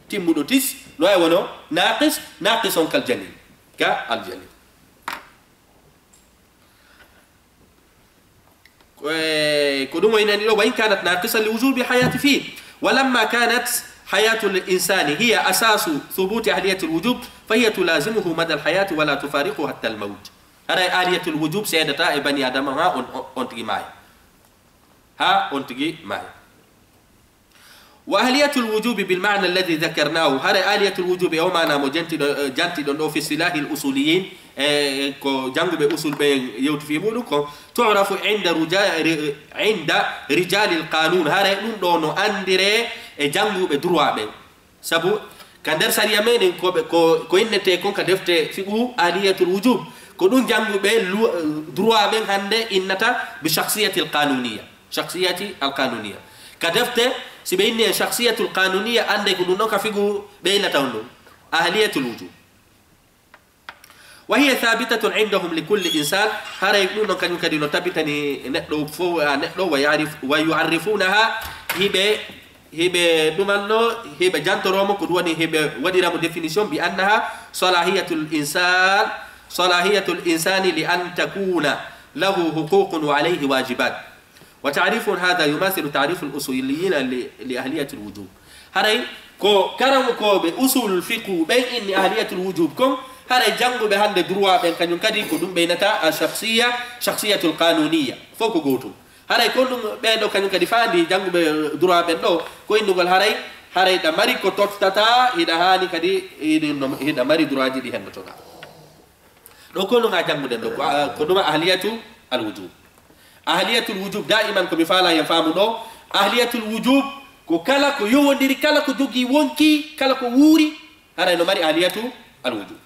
timmuɗo tis, no waawi wono naqis, naqis on kal janin, ka al janin. Ko, eh, ko ɗum o innani ɗo, wa in kanat naqisa li wujubi hayati fi, wa lamma kanat hayatul insani hiya asasu thubuti ahliyatil wujub, fa hiya tulazimuhu madal hayati wa la tufariquhu hatta al mawt. Haray ahliyatul wujub seedata e bani adama ha on, on, on tigi maaya. Ha on tigi maaya. Wa ahliyatul wujubi bil ma'na alladhi dhakarnahu. Haray ahliyatul wujubi e o maana mo jantiɗo, eh, jantiɗon ɗo fi silahil usuliyin, e ko jannguɓe usul ɓe yewti fi muɗum ko, tu'rafu inda ruja-, ri-, inda rijalil qanun. Haray ɗum ɗo no anndire e jannguɓe droit ɓen. Sabu ka nder sariya meɗen ko ɓe, ko, ko innete kon ka defte fiqhu ahliyatul wujub. Ko ɗum jannguɓe lu-, droit ɓen hannde innata bi shakhsiyatil qanuniya. Shakhsiyati al qanuniya. Ka defte, si ɓe inni en shakhsiyatul qanuniya, annde ko ɗum ɗon ka fiqhu ɓe innata on ɗum. Ahliyatul wujub. Wa hiya thabitatun indahum li kulli insan. Haray ɗum ɗon kañum kadi no tabitani neɗɗo fof, a, neɗɗo, wa ya'rif-, wa yu'arrifunaha, hiɓe, hiɓe ɗumanno, hiɓe jantoromo, ko ɗum woni hiɓe waɗiramo définition bi annaha salahiyatul insan, salahiyatul insani li an takuna lahu huququn wa alayhi wajibat. Wa ta'rifun hadha yumathilu ta'riful usuliyina li, li ahliyatil wujub. Haray ko karamokooɓe usulul fiqhu ɓen inni ahliyatul wujub kon, haray jannguɓe hannde droit ɓen kañum kadi ko ɗum ɓe innata a shakhsiya, shakhsiyatul qanuniya. Fof ko gootum. Haray ko ɗum ɓee ɗo kañum kadi faandi jannguɓe droit ɓen ɗo, ko innugol haray, haray ɗa mari ko tottata, hiɗa haani kadi, hiɗa no, hiɗa mari droit ji ɗi henndotoɗaa. Ɗo ko ɗum a jannguɗen ɗo, ko, a, ko ɗum ahliyatu al wujub. Ahliyatul wujub, daiman ko mi faala hen faamu ɗo, ahliyatul wujub ko kala ko yowondiri, kala ko jogii wonki, kala ko wuuri, haray no mari ahliyatu al wujub.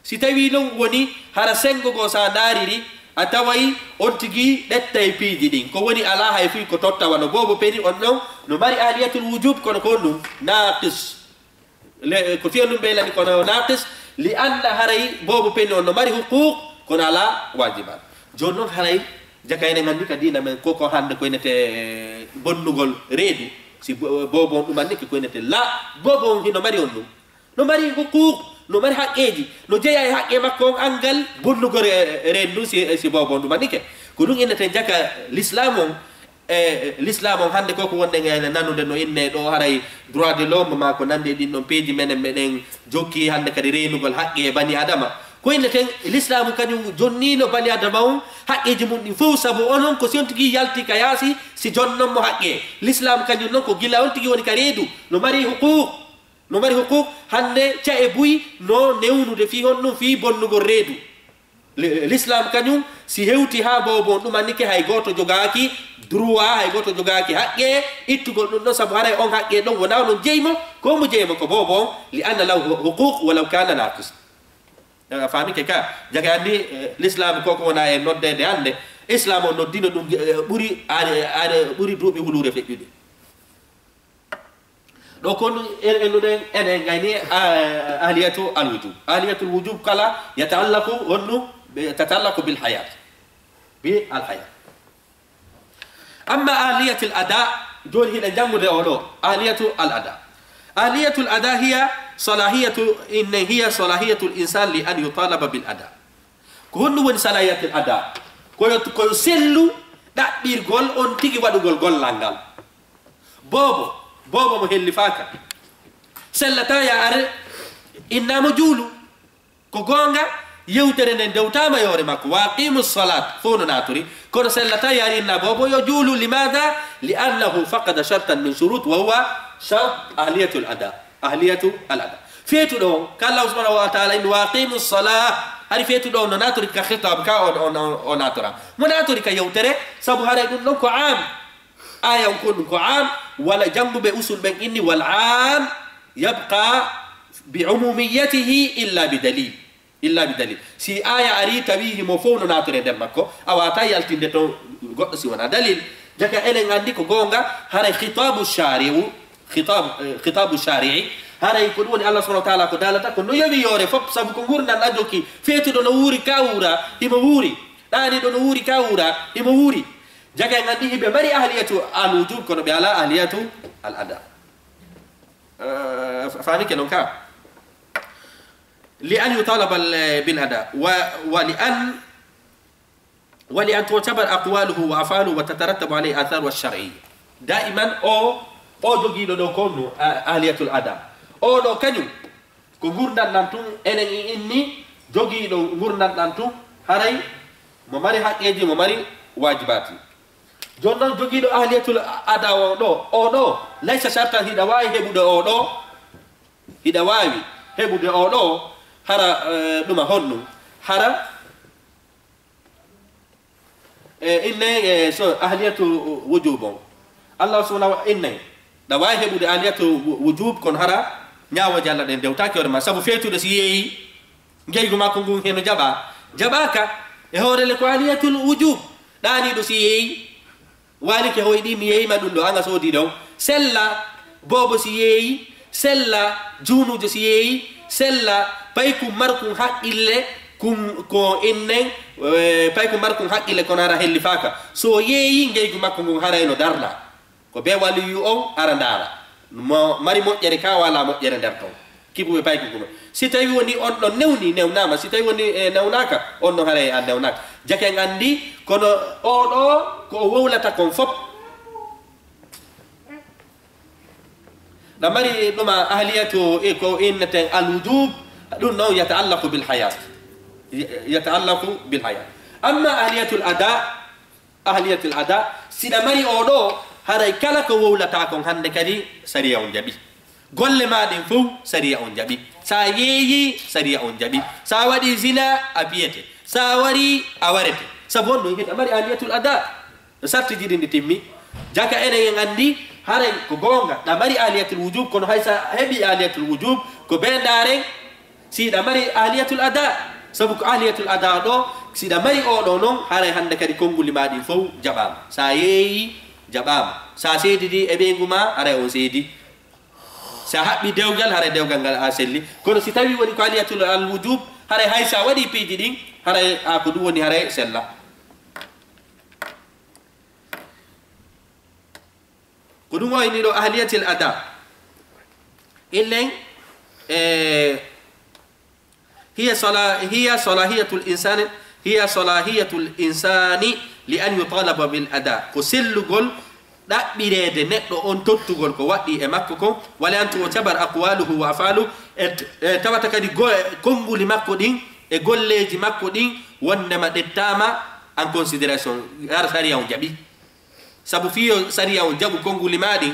Si tawii non woni hara senngo goo, so a ndaariri, a taway on tigi ɗettay piiji ɗin. Ko woni alaa hay fuy ko totta wano boobo peni on ɗon, no mari ahliyatul wujub, kono ko honɗum? Naqis. Le, ko fiya ɗum ɓeylani kono naqis, li anna haray boobo peni on no mari huquq, kono alaa wajibat. Jooni non haray jaka enen anndi ka diina men ko, ko hannde ko innete bonnugol reedu, si bo-, boobo on ɗum anndi ko innete la, boobo on hino mari on ɗum. No mari huquq, no mari haqqeeji, no jeyaa e haqqe makko on anngal bonnugol re-, reedu ndun si, si boobo on ɗum anndi ke. Ko ɗum inneten jaka l'islam on, e l'islam on hannde ko ko wonɗen e nanude no inne ɗo haray droit de l'homme ma ko nanndi e ɗin ɗon peeji menen meɗen jokki hannde kadi reenugol haqqe e bani adama. Ko inneten l'islam kañum jonnino bani adama on haqqeeji mum ɗin fof sabu onon ko si on tigi yalti ka yaasi si jonnon mo haqqe. L'islam kañum noon ko gila on tigi woni ka reedu no mari huquq. No mari huquq hannde ca'e buy no newnude fii honɗum fii bonnugol reedu. Li- L'islam kañum si hewti haa boobo on ɗum annike hay gooto jogaaki droit, hay gooto jogaaki haqqe ittugol ɗum ɗon sabu haray on haqqe ɗon wonaa onon jeyi mo, ko mo jeyi mo ko boobo on li anna law huquq walaw kana naqis. A faamike ka jaga anndi eh, l'islam koko wona e noddeede hannde. Islam o noddino ɗum eh, ɓuri are are ɓuri duuɓi huluure feƴƴude. Ɗo kon en ennuɗen enen gayni ahliyatu alwujub. Ahliyatul wujub kala yataallaqu honnu tatallaqu bil hayat, bi al hayat. Amma ahliyatul ada, joni hiɗa janngude o ɗo. Ahliyatul ada, ahliyatul ada hiya salahiyatu inne hiya salahiyatul insan li an yutalaba bil ada. Ko honɗum woni salahiyatul ada? Koyo koyo sellu ɗaɓɓirgol on tigi waɗugol gollal ngal. Boobo, boobo mo hellifaaka sellata ya are innamo juulu. Ko goonga, yewtere nden dewtaama yoore makko wa aqimu salat fof no naaturi. Kono sellata ya ari inna boobo yo juulu. Limada? Li annahu faqada shartan min shurut wa huwa shart ahliyatul ada. Ahliyatu al ada. Feetuɗo on ko allahu subhanahu wa taala inni wa aqimu salah. Hari feetuɗo on no naaturi ka khitab ka on on o naatora mo naaturi ka yewtere. Sabu haray ɗum ɗon ko am. Aya on kon ɗum ko am. Wala jannguɓe usul ɓen inni wal am yabqa bi umumiyatihi illa bi dalil. Illa bi dalil. Si aya ari tawi himo fof no naatore nder makko a wata yaltinde to goɗɗo si wona dalil. Jaka enen anndi ko goonga haray khitabu shari'u khitab khitabu shari'i. Haray ko ɗum woni allah subhanahu wa taala ko dalata ko no yowi yoore fof sabu ko ngurndan a jokki. Feetuɗo no wuuri ka wuura himo wuuri. Ɗaaniɗo no wuuri ka wuura himo wuuri. Jaka en anndi hiɓe mari ahliyatu al wujub kono ɓe ala ahliyatu al ada. Faamike non ka. Li an yutalaba bil ada wa wa li an wa li an tu'tabar aqwaluhu wa af'aluhu wa tatarattabu alayhi atharu ash-shar'iyya. Daiman o o jogiiɗo ɗo ko no ahliyatul ada o ɗo kañum ko ngurndan ɗan tun. Enen i inni jogiiɗo ngurndan ɗan tun haray mo mari haqqeeji mo mari waajibaati. Jooni noon jogiiɗo ahliyatul ada o ɗo o ɗo laysa shartan hiɗa waawi heɓude o ɗo. Hiɗa waawi heɓude o ɗo hara ɗuma honɗum hara e innay e so ahliyatu wujub on. Allah subhanahu wa innay ɗa waawi heɓude ahliyatu wujub kono hara ñaawooje Allah ɗen dewtaaki hoore ma sabu feetuɗo si yeeyi ngeygu makko ngun heno jaɓa jaɓaaka. E hoorele ko ahliyatul wujub ɗaaniiɗo si yeeyi waalike hoyɗi mi yeeyima ɗum ɗo anga soodi ɗon. Sella boobo si yeeyi sella junuujo si yeeyi sella paykun markun haqqille kun ko innen paykun markun haqqille kono hara hellifaaka so yeeyi ngeygu makko ngun harayno darna. Ko be waliyu on ara ndaara mo mari moƴƴere ka wala moƴƴere nder ton. Kibuɓe payko kuno si tawi woni on ɗon newni newnama si tawi woni e newnaka on ɗon haray a newnaka. Jake en andi kono oɗo ko o wowlata kon fop. Ɗa mari ɗuma ahliyatu e ko inneten alwujub. Ɗum noon yataallaqu bil hayat. Yataallaqu bil hayat. Amma ahliyatul ada ahliyatil ada. Siɗa mari oɗo haray kala ko wowlata kon hande kadi sariya on jaɓi. Golle ma ɗen fow sariya on jaɓi. Sa yeeyi sariya on jaɓi. Sa waɗi zina a piyete. Sa wari a warete. Sabu on ɗum hiɗa mari ahliyatul ada. Sartiji ɗin ɗi timmi. Jaka enen en andi haray ko goonga ɗa mari ahliyatul wujub kono hay sa heɓi ahliyatul wujub ko be ndaren. Si hiɗa mari ahliyatul ada sabu ko ahliyatul ada ɗo. Si hiɗa mari oɗo noon haray hannde kadi konnguli ma ɗin fof jaɓaama. Sa yeeyi jaɓaama. Sa seedidi e ɓeyngu ma haray on seedi. Sa haɓɓi dewgal haray dewgal ngal a selli. Kono si tawi woni ko ahliyatul al wujub haray hay sa waɗi piiji ɗin haray a ko ɗum woni haray sella. Ko ɗum wayni ɗo ahliyatil ada. Illen e hiya sala hiya salahiyatul insani hiya salahiyatul insani li an yutalaba bil ada, ko sellugol ɗaɓɓireede neɗɗo on tottugol ko waɗɗii e makko kon, wala an tu'tabar aqwaluhu wa af'aluhu, e, e tawata kadi go-, konnguli makko ɗin e golleeji makko ɗin wonndema ɗettaama en considération, hara sariya on jaɓi. Sabu fii yo sariya on jaɓu konnguli maa ɗin,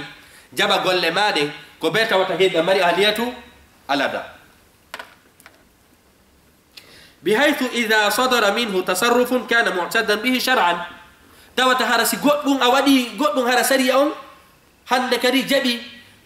jaɓa golle maa ɗen, ko bee tawata hiɗa mari ahliyatu al ada. Bihaythu idha sadara minhu tasarrufun kana mu'tadan bihi shar'an. Tawata hara si goɗɗum a waɗi, goɗɗum hara sariya on hannde kadi jaɓi,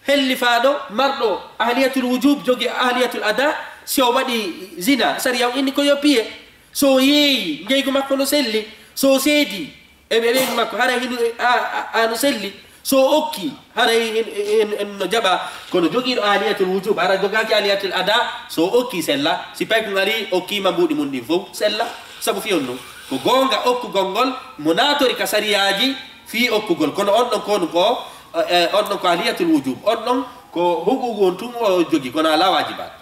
hellifaaɗo marɗo ahliyatul wujub jogi ahliyatul ada, si o waɗi zina, sariya on inni ko yo piye. So o yeeyi, ngeygu makko no selli. So o seedi, e ɓe ɓeygu makko, haray hino, a, a, a no selli. So o okki, haray en, en, en no jaɓa. Kono jogiiɗo aaliyatul wujub, hara jogaaki aaliyatul ada, so o okki sella. Si paykun ari, okkiima mbuuɗi mun ɗin fow, sella. Sabu fii honɗun? Ko goonga okkugol ngol, mo naatori ka sariyaaji fii okkugol. Kono on ɗon ko honɗun ko, e, on ɗon ko aaliyatul wujub. On ɗon ko huquuqu on tun o jogi, kono alaa waajibaat.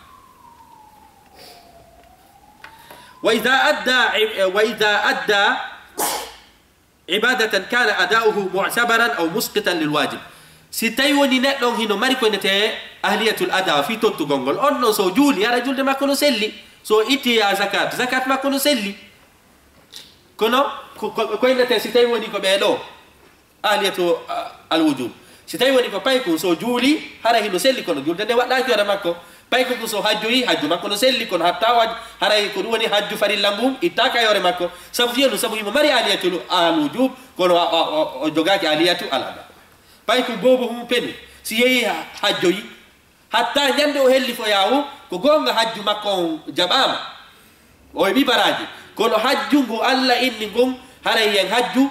Wa idha adda, e, wa idha adda ibadatan kana ada'uhu mu'tabaran aw musqitan lil wajib. Si tawi woni neɗɗo on hino mari ko innetee ahliyatul ada fii tottugol ngol, on ɗon so o juuli, hara julde makko no selli. So o itti a zakat, zakat makko no selli. Kono ko, ko, ko innetee si tawi woni ko ɓee ɗoo, ahliyatu, a, al wujub. Si tawi woni ko paykun, so o juuli, hara hino selli, kono julde nde waɗɗaaki hoore makko. Paykun kun so hajjoyi, hajju makko no selli, kono hatta o haj-, haray ko ɗum woni hajju farilla ngun ittaaka e hoore makko. Sabu fii honɗun? Sabu himo mari aaliyatul al wujub, kono a, a, o, o jogaaki aaliyatu al ada. Paykun boobo hum peni, si yehi ha-, hajjoyi, hatta ñande o hellifoyaa o, ko goonga hajju makko on jaɓaama. O heɓi baraaji. Kono hajju ngu Alla inni ngun, haray yen hajju,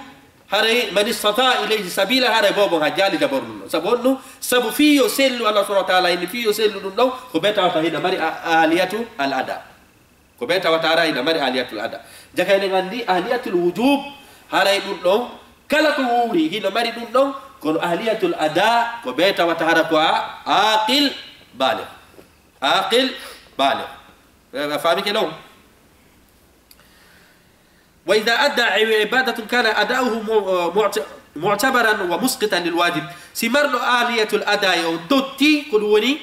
haray man istata ilayhi sabila, haray boobon hajjaali jaɓorɗun ɗon. Sabu honɗun? Sabu fii yo sellu, Allah subhanahu wa ta'ala inni fii yo sellu ɗun ɗon, ko bee tawata hiɗa mari a-, aaliyatu al ada. Ko bee tawata haray hiɗa mari aaliyatul ada. Jaka eɗen anndi aaliyatul wujub, haray ɗun ɗon, kala ko wuuri hino mari ɗun ɗon, kono aaliyatul ada, ko bee tawata hara ko a, aqil, baligh. Aqil, baligh. Eh, a faami ke non? Wa idha adda ibadatun kana ada'uhu mu-, mu'ta-, mu'tabaran wa musqitan lil wajib. Si marɗo aaliyatul ada on totti, ko ɗum woni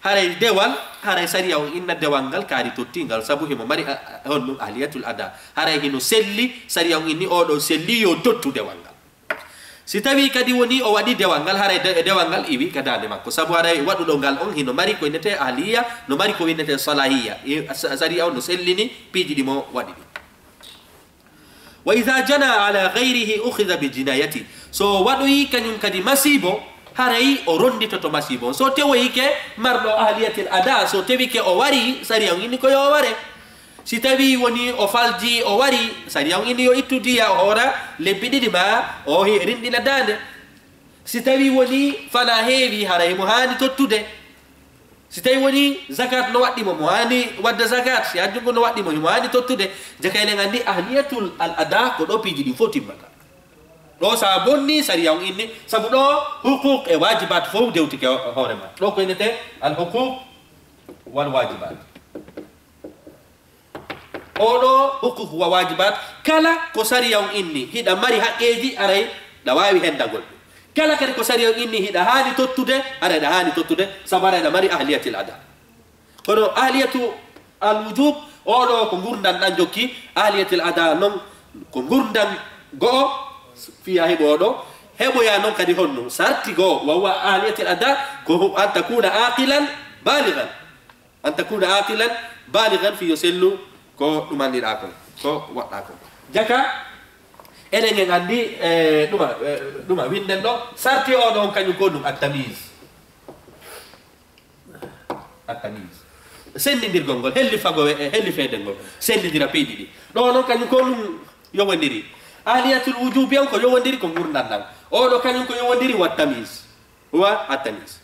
haray dewal, haray sariya on inna dewal ngal kaari tottingal, sabu himo mari a, a, honɗun aaliyatul ada. Haray hino selli, sariya on inni oo ɗoo selli yo tottu dewal ngal. Si tawii kadi woni o waɗi dewal ngal, haray de-, dewal ngal iwi ka daande makko. Sabu haray waɗuɗo ngal on hino mari ko innetee ahliya, no mari ko innetee salahiya. E, sa-, sariya on no sellini piiji ɗi mo waɗi ɗin. Wa idha jana ala ghayrihi ukhidha bi jinayati. So o waɗoyi kañun kadi masiibo, haray o ronnditoto masiibo on. So tewoyike marɗo ahliyatil ada, so tewike o wari, sariya on inni ko yo o ware. Si tawii woni o falji, o wari, sariya on inni yo ittu diya, o hoora lebbi ɗiɗi maa o he-, rinɗina daande. Si tawii woni fanaa heewi, haray mo haani tottude. Si tawii woni zakat no waɗɗi mo, mo haani waɗde zakat, si hajju ngu no waɗɗi mo, himo haani tottude. Jaka eɗen anndi ahliyatul al ada ko ɗoo piiji ɗin fow timmata. Ɗoo sa bonnii, sariya on inni, sabu ɗoo huquq e waajibaat fow dewtike ho-, hoore ma. Ɗoo ko innetee al huquq wal waajibaat. Oo ɗoo huquq wa waajibaat, kala ko sariya on inni, hiɗa mari haqqeeji, haray ɗa waawi hendagol ɗum. Kala kadi ko sariya on inni, hiɗa haani tottude, haray ɗa haani tottude, sabu haray ɗa mari ahliyatil ada. Kono ahliyatu al wujub, oo ɗoo ko ngurndan ɗan jokki, ahliyatil ada non ko ngurndan go'o, fii a heɓo oo ɗoo, heɓoyaa non kadi honno, sarti go'o, wa huwa ahliyatil ada, ko hu-, an takuna aqilan balighan. An takuna aqilan balighan, fii yo sellu ko ɗumanɗiɗaa kon, ko waɗɗaa kon. Jaka, eɗen en anndi, e, ɗuma, e, ɗuma, winnden ɗoo, sarti oo ɗoo on kañun ko ɗum, at-tamyiz. At-tamyiz. Senndindirgol ngol, hellifagol e, e hellifeede ngol, senndindira piiji ɗi. Ɗoo non kañun ko ɗum yowondiri. Ahliyatul wujubi on ko yowondiri ko ngurndan ɗan. Oo ɗoo kañun ko yowondiri wa tamyiz. Wa at-tamyiz.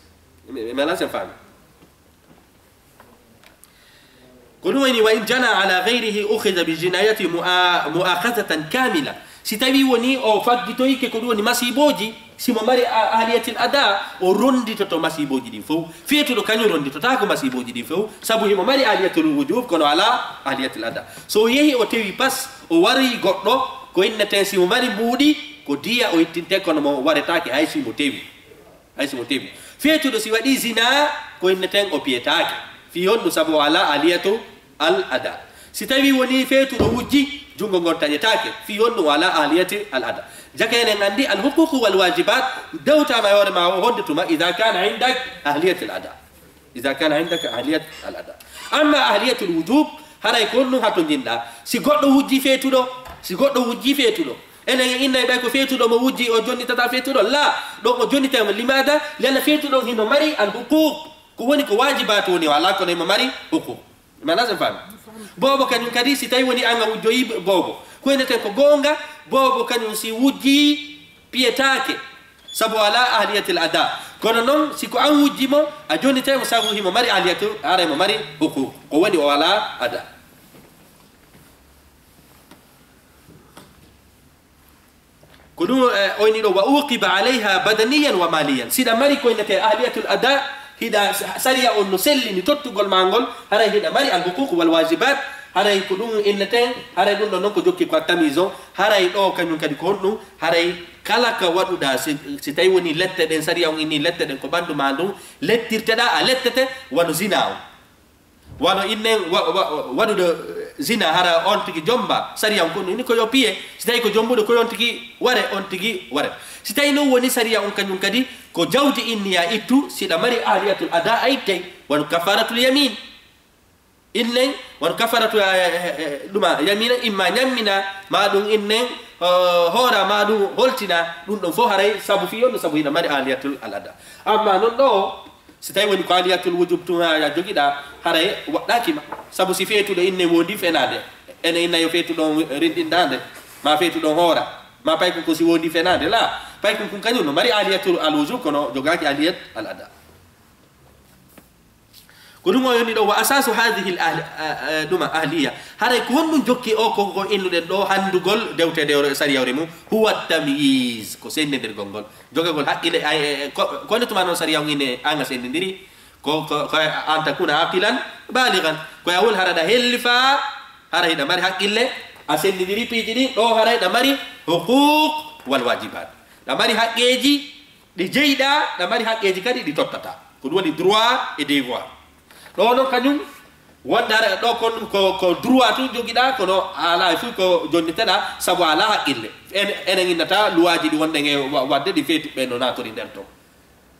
Mi, mi, mi alaa sen faami. Ko ɗum woni, wa in jana ala ghayrihi ukhidha bi jinayati mu'a-, mu'akhadhatan kamila. Si tawii woni o faggitoyike ko ɗum woni masiibooji, si mo mari a-, ahliyatil ada, o ronnditoto masiibooji ɗin fow. Feetuɗo kañum ronnditotaako masiibooji ɗin fow, sabu himo mari ahliyatul wujub, kono alaa ahliyatil ada. So o yehi o tewi pas, o wari goɗɗo, Ko inneten si mo mari mbuuɗi, ko diya o ittinte, kono mo waretaake hay si mo tewi. Hay si mo tewi. Feetuɗo si waɗii zina, ko inneten o piyetaake. Fii honɗum? Sabu o alaa ahliyatu al ada. Si tawii wonii feetuɗo wujji, junngo ngon taƴetaake. Fii honɗum? O alaa ahliyati al ada. Jaka enen anndi al huququ wal waajibaat, dewtaama e hoore maa o honde tuma, idaa kaana indak ahliyati al ada. Idaa kaana indaka ahliyat al ada. Amma ahliyatul wujub, haray ko honɗum hatonjinɗaa? Si goɗɗo wujji feetuɗo, si goɗɗo wujji feetuɗo, enen en innay ɓay ko feetuɗo mo wujji, o jonnitata feetuɗo? La, ɗon o jonnitay mo. Limaada? Lianna feetuɗo on hino mari al huquq. Ko woni ko waajibaatu woni o alaa, kono himo mari huquq. Mana sen faami? Boobo kañum kadi, si tawi woni an a wujjoyi boobo, ko inneten ko goonga, boobo kañum si wujji piyetaake, sabu o alaa ahliyatil ada. Kono non, si ko an wujji mo, a jonnitay mo sabu himo mari ahliyatu, haray mo mari huquq. Ko woni o alaa ada. Ko ɗum, eh, o inni ɗo, "Wa uqiba alayha badaniyan wa maliyan." Si ɗa mari ko innete ahliyatul ada, hiɗa, sariya on no sellini tottugol ma ngol, haray hiɗa mari al huquq wal wajibat, haray ko ɗum innete, haray ɗum ɗon non ko jokki ko at-tamyiz on, haray ɗo kañum kadi ko honɗum, haray kala ka waɗuɗa, si, si tawi woni lette ɗen, sariya on inni lette ɗen ko ɓandu ma ndun lettirteɗa, a lettete wano zina on. Wano innen wa-, wa-, waɗuɗo zina, hara on tigi jomba, sariya on ko ni ko yo piye. Si tawi ko jombuɗo, ko on tigi ware, on tigi ware. Si tawi non woni sariya on kañum kadi, ko jawdi inni ya ittu, si ɗa mari ahliyatul ada a ittay, wano kafaratul yamin. Innen, wano kafaratu, eh, eh, eh, ɗuma yamina, imma ñammina, ma ɗum innen, eh, hoora, ma ɗum holtina, ɗum ɗon fof haray sabu fi on, sabu hiɗa mari ahliyatul al ada. Amma non ɗo, Si tawi woni ko ahliyatul wujub tun a jogiɗa, haray waɗɗaaki ma. Sabu si feetuɗo inne wondi fenaande, ene inna yo feetuɗo on rinɗinɗaande, ma feetuɗo on hoora, ma paykun kun si wondi fenaande, la, paykun kun kañum no mari ahliyatul al wujub, kono jogaaki ahliyat al ada. Ko ɗum o yoni ɗo, wa asasu hadhihi al ahli-, a, a, ɗuma ahliya. Haray ko honɗum jokki o, ko, ko innuɗen ɗo hanndugol dewte dewre sariya o remu, huwa tamyiz, ko senndindirgol ngol. Jogagol haqqille, ay, e, e, ko, ko nde tuma noon sariya on ine an a senndindiri, ko, ko, ko an takuna aqilan baligan. Ko ya woni hara ɗa hellifa, hara hiɗa mari haqqille, a senndindiri piiji ɗin, ɗo hara hiɗa mari huquq wal wajibat. Ɗa mari haqqeeji ɗi jeyɗa, ɗa mari haqqeeji kadi ɗi tottata. Ko ɗum woni droit et devoir. Ɗo noon kañum, wonde hara ɗo kon ko, ko droit tun jogiɗa, kono a alaa e fof ko jonniteɗa, sabu a alaa haqqille. En, enen innata luwaaji ɗi wonɗen e wa-, waɗde ɗi feetuɓe no naatori nder ton.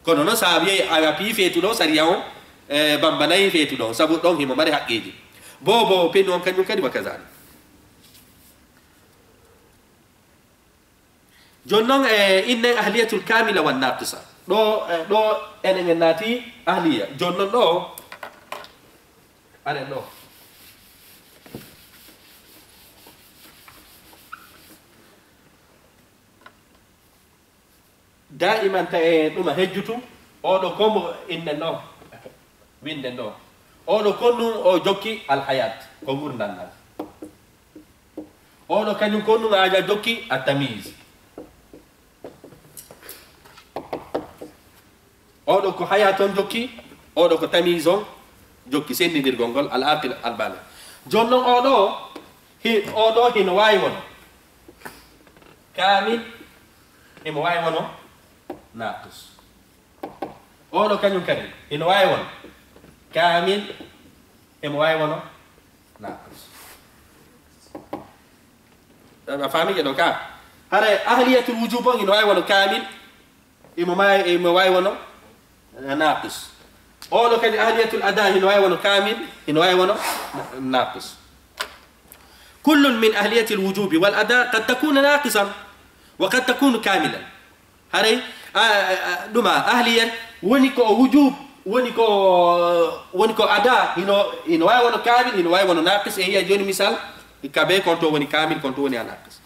Kono noon, so a wiyey a pii feetuɗo, sariya on, e, bambanayi feetuɗo on, sabu ɗon himo mari haqqeeji. Boobo pennu on kañum kadi wa kazalik. Jooni noon, e, innen ahliyatul kamila wan naqisa. Ɗo, e, ɗo enen en naati ahliya. Jooni noon ɗo, aɗen ɗo. Daiman ta e ɗuma hejjutu, oɗo ko mo innen ɗo, winden ɗo. Oɗo kon ɗum o jokki alhayat, ko ngurndan ngal. Oɗo kañum kon ɗum aja jokki at-tamyiz. Oɗo ko hayat on jokki, oɗo ko tamyiz on jokki, senndirgol ngol, al aqil al baligh. Jooni noon oɗo, hi-, oɗo hino waawi wono kamil, himo waawi wono naqis. Oɗo kañum kadi, hino waawi wono kamil, himo waawi wono naqis. A faami ke ɗo ka? Hara ahliyatul wujub on hino waawi wono kamil, imo maawi, imo waawi wono naqis. Oɗo kadi ahliyatul ada hino waawi wono kamil, hino waawi wono naqis. Kullun min ahliyatil wujubi wal ada qad takunu naqisan wa qad takunu kamilan. Haray, a, a, a, ɗuma, ahliya, woni ko o wujub, woni ko, woni ko ada, hino, hino waawi wono kamil, hino waawi wono naqis, e yiya jooni misal, ka be konto woni kamil, konto woni a naqis.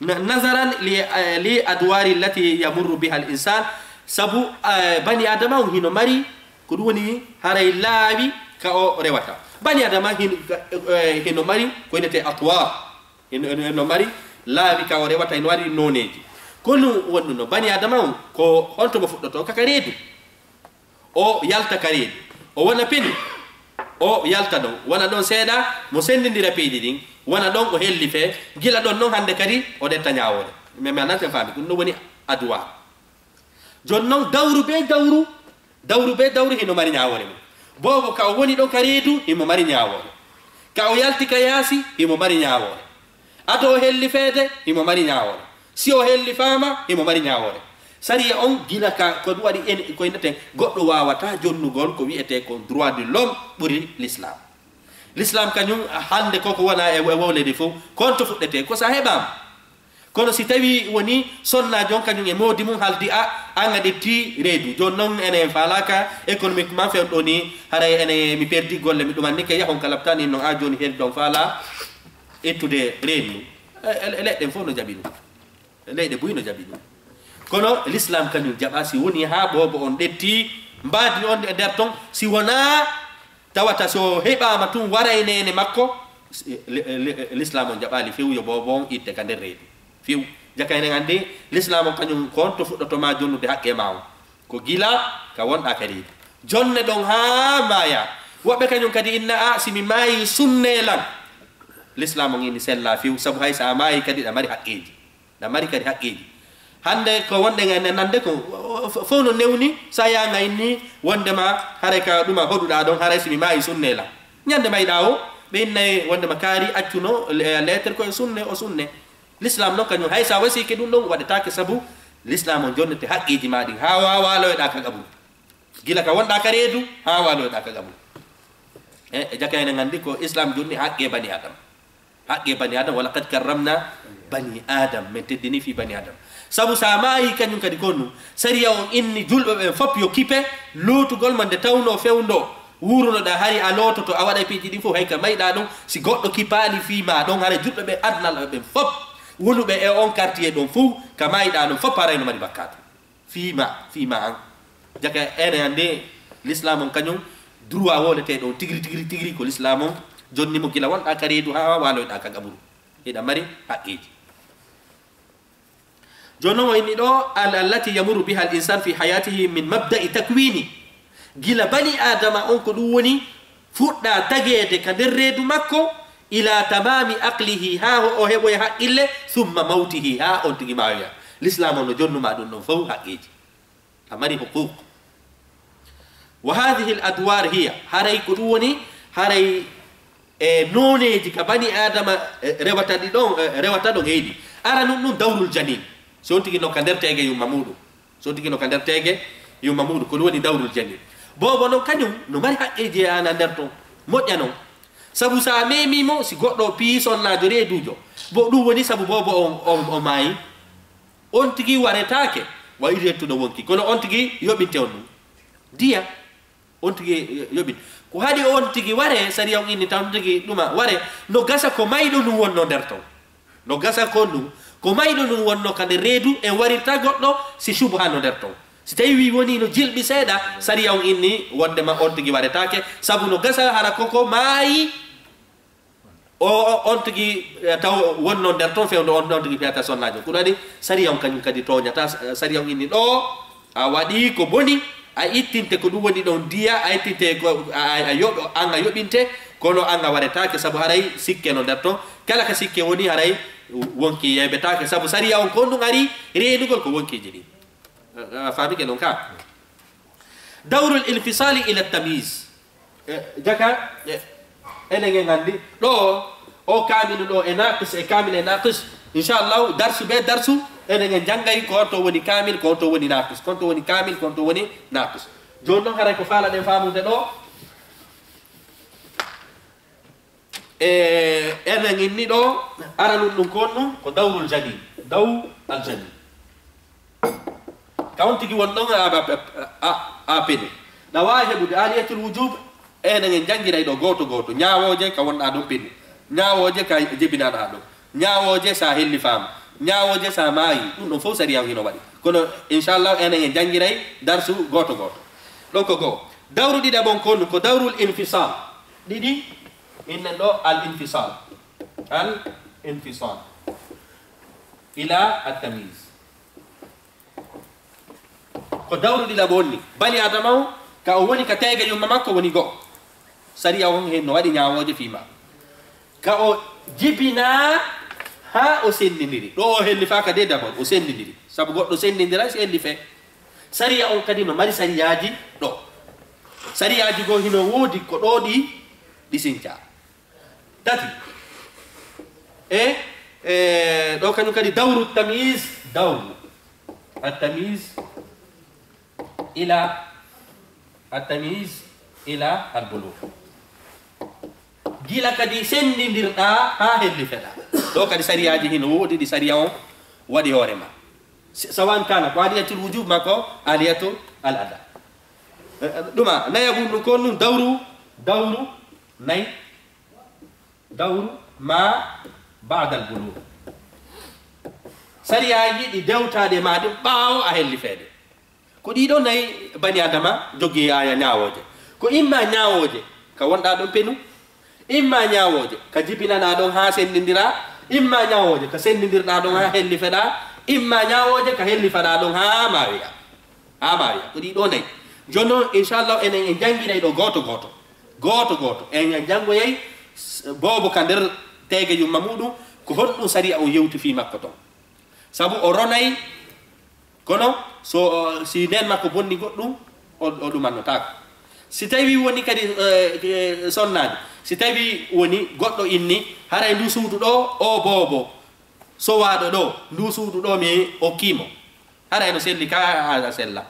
Na-, nazaran li, eh, li adwari allati yamurru biha al insan, sabu, eh, bani adama on hino mari, ko ɗum woni haray laawi ka o rewata. Bani adama hin-, eh, hino mari ko inete atwar. Eno, eno, eno mari laawi ka o rewata, eno mari nooneeji. Ko ɗum woni ɗum no bani Adama on, ko honto mo fuɗɗoto? Kaka reedu. O yalta ka reedu. O wona peni. O yalta ɗon. Wona ɗon seeɗa, mo senndindira piiji ɗin. Wona ɗon o helli fee, gila ɗon non hannde kadi o ɗetta ñaawoore. Mais, mais a natti a faami, ɗum ɗon woni adwar. Jooni non dawru bee dawru, dawru bee dawru hino mari ñaawoore mum. Boobo ka o woni ɗon ka reedu, himo mari ñaawoore. Ka o yalti ka yaasi, himo mari ñaawoore. Ado o helli feede, himo mari ñaawoore. Si o helli faama, himo mari ñaawoore. Sariya on gila ka, ko ɗum waɗi en, ko inneten, goɗɗo waawataa jonnugol ko wi'etee kon droit de l'homme ɓuri l'islam. L'islam kañum hannde koko wona e, e wowlede fof, konto fuɗɗetee, ko sa heɓaama. Kono si tawi woni sonnaajo on kañum e moodi mum haldi a, an a ɗetti reedu. Jooni non enen faalaaka économiquement fewndo ni, haray enen mi perdi golle mi ɗuman ni, ke yahon ka laptani non a jooni hel ɗon faala ittude reedu. E, e, e leɗɗen fof no jaɓi ɗum. Leyɗe buy no jaɓi ɗum. Kono l'islam kañum jaɓa si woni haa boobo on ɗetti mbaadi on e nder ton, si wonaa tawata so heɓaama tun waray neene makko, si, le, le, l'islam on jaɓaali few yo boobo on itte ka nder reedu. Few. Jaka enen anndi l'islam on kañum ko on to fuɗɗoto ma jonnude haqqe ma on. Ko gila ka wonɗa ka reedu. Jonne ɗon haa maaya. Woɓɓe kañum kadi inna a si mi maayi sunne lan. L'islam on ini sella few sabu hay sa maayi kadi ɗa mari haqqeeji. Ɗa mari kadi haqqeeji. Hannde ko wonɗen e nande ko fof no newni, sa yaanga inni wondema haray ka ɗuma hoɗuɗa ɗon, haray si mi maayi sunne lan. Ñande mayɗa o, ɓe innay wondema kaari accuno le-, lettre ko e sunne, o sunne. L'islam non kañum hay sa wasike ɗum ɗon waɗetake sabu l'islam on jonnete haqqeeji ma ɗin ha wa-, waloyɗa ka qaburu. Gila ka wonɗa ka reedu ha waloyɗa ka qaburu. E, e jaka enen anndi ko islam jonni haqqe bani adam. Haqqe bani adam, wala qad karramna bani adam, min teddini fi bani adam. Sabu sa maayi kañum kadi konnu, sariya on inni julɓe ɓen fop yo kipe lootugol ma nde tawno fewndo wurunoɗa hari a loototo a waɗa piiji ɗin fof hay ka mayɗa ɗum, si goɗɗo kipaali fii ma ɗon haray julɓe ɓen adnal ɓen fop wonuɓe e on quartier ɗon fof ka mayɗa ɗum fop haray no mari bakkaatu. Fii ma, fii ma an. Jaka ene annde l'islam on kañum droit wolete ɗon tigri, tigri, tigri ko l'islam on jonni mo gila wonɗa ka reedu ha waloyɗa ka qaburu. Hiɗa mari haqqeeji. Jooni non o inni ɗo, al-, allati yamuru biha al-insan fi hayatihi min mabda'i takwini. Gila bani Adama on ko ɗum woni fuɗɗa tageede ka nder reedu makko, ila tamami aqlihi, haa o heɓoya haqqille, summa mawtihi, haa on tigi maayoya. L'islam on no jonnuma ɗum ɗon fow haqqeeji. A mari huquq. Wa hadhihi al-adwar hiya, haray ko ɗum woni, haray e nooneeji ka bani Adama, e, rewata ɗi ɗon, e, rewata ɗon e ɗi. Ara ɗum ɗum dawrul janin. Si on tigi no ka nder teege yumma muɗum. So tigi no ka nder teege, yumma muɗum, ko ɗum woni dawrul janin. Boobo non kañum no mari haqqeeji e ana nder ton. Moƴƴa non. Sabu sa memi mo, si goɗɗo piyi sonnaajo reedujo, bo ɗum woni sabu boobo on, on, o maayi. On tigi waretaake, wa iri hettuɗo wonki. Kono on tigi yoɓinte on ɗum. Diya, on tigi yoɓin. Ko haɗi on tigi ware, sariya on inni tan tigi ɗuma ware, no gasa ko mayɗo ɗum wonno nder ton. No gasa kon ɗum, ko mayɗo ɗum wonno ka nder reedu, en warirta goɗɗo si subha no nder ton. Si tawi wi woni no jilɓi seeɗa, sariya on inni wondema on tigi waretaake, sabu no gasa hara koko maayi, o, o, on tigi, eh, taw wonno nder ton fewndo on, on tigi fiyata sonnaajo. Ko ɗum waɗi sariya on kañum kadi tooñata, eh, sariya on inni ɗo, a waɗi ko boni, a ittinte ko ɗum woni ɗon diya, a ittinte ko a, a, a yoɓ-, an a yoɓinte, kono an a waretaake, sabu haray sikke no nder ton. Kala ka sikke woni, haray wonki yeebetaake, sabu sariya on kon ɗum ari reenugol ko wonkiiji ɗin. A, a faamike non ka? Dawrul infisali ila tamyiz. E, jaka, e, enen en anndi, ɗo, o kaamilu ɗo e naqis, e kaamil e naqis. Inchallahu, darsu be darsu, enen en janngay ko on to woni kaamil, ko on to woni naqis, ko on to woni kaamil, ko on to woni naqis. Jooni non haray ko faalaɗen faamude ɗo, e, enen inni ɗo, aranun ɗum ko on ɗum, ko dawrul janin, daw al janin. Ka on tigi won ɗon a, a, a, a pene. Ɗa waawi heɓude aliyatul wujub, enen en janngiray ɗo gooto gooto. Ñaawooje ka wonɗaa ɗon pene. Ñaawooje ka jebinaɗaa ɗon. Ñaawooje sa hellifaama. Ñaawooje sa maayi. Ɗum ɗon fof sariya on hino waɗi. Kono, inchallah, enen en janngiray darsu gooto gooto. Ɗon ko goo. Dawru ɗiɗaɓon kon, ko dawrul infisal. Ɗiɗi, innen ɗo al infisal. Al infisal. Ila at tamyiz. Ko dawru ɗiɗaɓo on ni. Bani Adama o, ka o woni ka teege yumma makko woni go'o. Sariya on hen no waɗi ñaawooje fii ma. Ka o jibinaa haa o senndindiri. Ɗo o hellifaaka de dabon, o senndindiri. Sabu goɗɗo senndindiray si hellifee. Sariya on kadi no mari sariyaaji ɗo. Sariyaaji goo hino woodi ko ɗo ɗi, ɗi sincaa. Tati. E, e, ɗo kañum kadi dawru tamyiz, dawru. At-tamyiz ila, at-tamyiz ila al-bulugh. Gila kadi senndindirɗaa haa hellifeɗaa. Ɗo kadi sariyaaji hino woodi ɗi sariya on waɗi hoore ma. S-, sawan kana ko aliyatul wujub ma ko aliyatul al ada. Eh, eh, ɗuma, nayaɓun ɗum ko ɗum dawru, dawru nayi, dawru ma ba'dal bulugh. Sariyaaji ɗi dewtaade ma ɗum ɓaawo a hellifeede. Ko ɗiɗo nayi bani Adama jogii aya ñaawooje. Ko imma ñaawooje ka wonɗaa ɗon penu, imma ñaawooje ka jibinanaa ɗon haa senndindiraa, imma ñaawooje ka senndindirɗaa ɗon haa hellifeɗaa, imma ñaawooje ka hellifaɗaa ɗon haa maawiya. Haa maawiya. Ko ɗiɗo nayi. Jooni non, inchallah, enen en jannginay ɗo gooto gooto. Gooto gooto. En en janngoyay s-, boobo ka nder teege yumma muɗum, ko honɗum sariya on yewti fii makko ton. Sabu o ronay, kono so, si neen makko bonni goɗɗum, o, o ɗumannotaako. Si tawi woni kadi, eh, eh, sonnaade, si tawi woni goɗɗo inni, haray ndu suudu ɗo, o boobo, sowaaɗo ɗo, ndu suudu ɗo mi okkii mo. Haray no selli ka, a sella.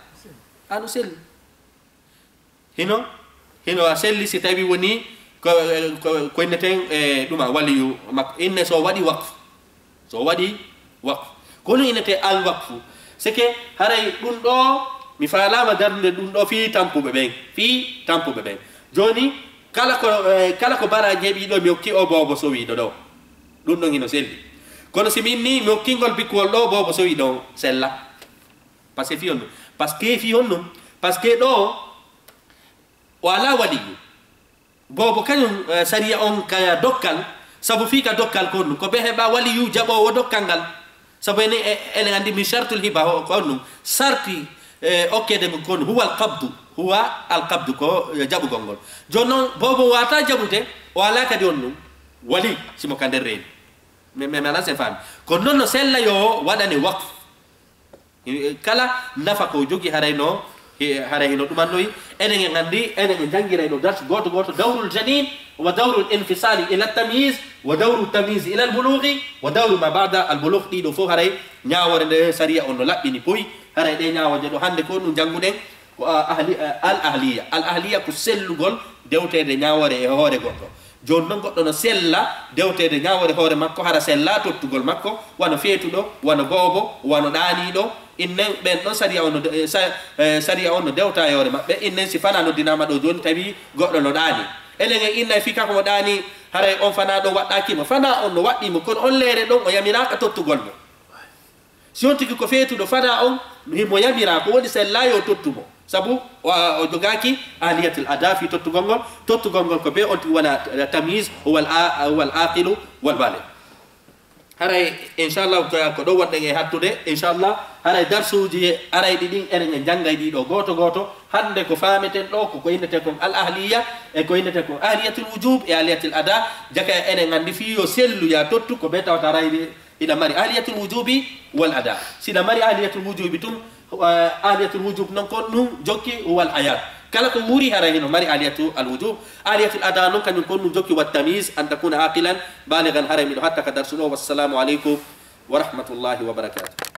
A no selli. Hino, hino a selli si tawi woni ko, ko, ko inneten, e, ɗuma waliyu makko. Inne so waɗi waqf. So waɗi waqf. Kono innete al waqfu. C'est que haray ɗum ɗo, mi faalaama darnude ɗum ɗo fii tampuɓe ɓen. Fii tampuɓe ɓen. Jooni, kala ko, e, kala ko bara jeeɓi ɗo, mi okki o boobo sowiiɗo ɗo. Ɗum ɗon hino selli. Kono si mi inni, mi okkingol bikkuwol ɗo, boobo sowiiɗo on sella. Parce que fii honɗum? Parce que fii honɗum? Parce que ɗo o alaa waliyu. Boobo kañum, eh, sariya on ka dokkal, sabu fii ka dokkal ko honɗum? Ko ɓe heɓa waliyu jaɓoowo dokkal ngal. Sabu ene, e-, ene anndi min shartul hiba ho-, ko honɗum? Sarti, eh, okkeede ngun ko honɗum? Huwa al qabdu. Huwa al qabdu ko, eh, jaɓugol ngol. Jooni non, boobo waata jaɓude, o alaa kadi honɗum? Wali, si mo ka nder reeni. Mi, mi, mi alaa si en faami. Kono non no sella yo waɗane waqf. Kala nafa ko jogi haray no, he-, haray hino ɗumannoyi. Enen en anndi, enen en janngiray ɗo darsu gooto gooto, dawrul janin, wa dawrul infisali ila tamyiz, wa dawru tamyiz ila al bulughi, wa dawru ma ba'da al bulugh. Ɗiɗo fof haray ñaawoore nde sariya on no laɓɓini poy. Haray ɗe ñaawooje ɗo hannde ko ɗum jannguɗen, ko, a, ahli-, a, al ahliya. Al ahliya ko sellugol dewteede ñaawoore e hoore goɗɗo. Jooni non goɗɗo no sella dewteede ñaawoore hoore makko, hara sella tottugol makko, wano feetuɗo, wano boobo, wano ɗaaniiɗo. Innen ɓen ɗon sariya on no de-, eh, sa-, eh, sariya on no dewta e hoore maɓɓe. Innen si fanaa noddinaama ɗo jooni tawi goɗɗo no ɗaani. Enen en innay fii kanko mo ɗaani, haray on fanaa ɗon waɗɗaaki mo. Fanaa on no waɗɗii mo, kono on leere ɗon o yamiraaka tottugol mo. Si on tigi ko feetuɗo fanaa on, himo yamiraa ko woni sella yo tottu mo. Sabu o, o jogaaki ahliyatul ada fii tottugol ngol. Tottugol ngol ko bee on tigi wona, eh, tamyiz, huwa al a-, huwa al aqilu wal baligh. Haray, inchallah, ko, ko ɗo wonɗen e hattude, inchallah. Haray darsuuji arayɗi ɗin, enen en janngay ɗi ɗo gooto gooto. Hannde ko faameten ɗo, ko ko innetee kon al ahliya, e ko innetee kon ahliyatul wujub e ahliyatul ada. Jaka enen anndi fii yo sellu ya tottu, ko bee tawata haray hiɗa mari ahliyatul wujubi wal ada. Si hiɗa mari ahliyatul wujubi tun, eh, ahliyatul wujub non kon ɗum jokki wal ayat. Kala ko wuuri haray hino mari ahliyatul wujub. Ahliyatul ada non kañum kon ɗum jokki wat tamyiz an takuna aqilan balighan. Haray miɗo hatta ka darsu ɗo. Wassalamu aleykum wa rahmatullahi wa barakatuh.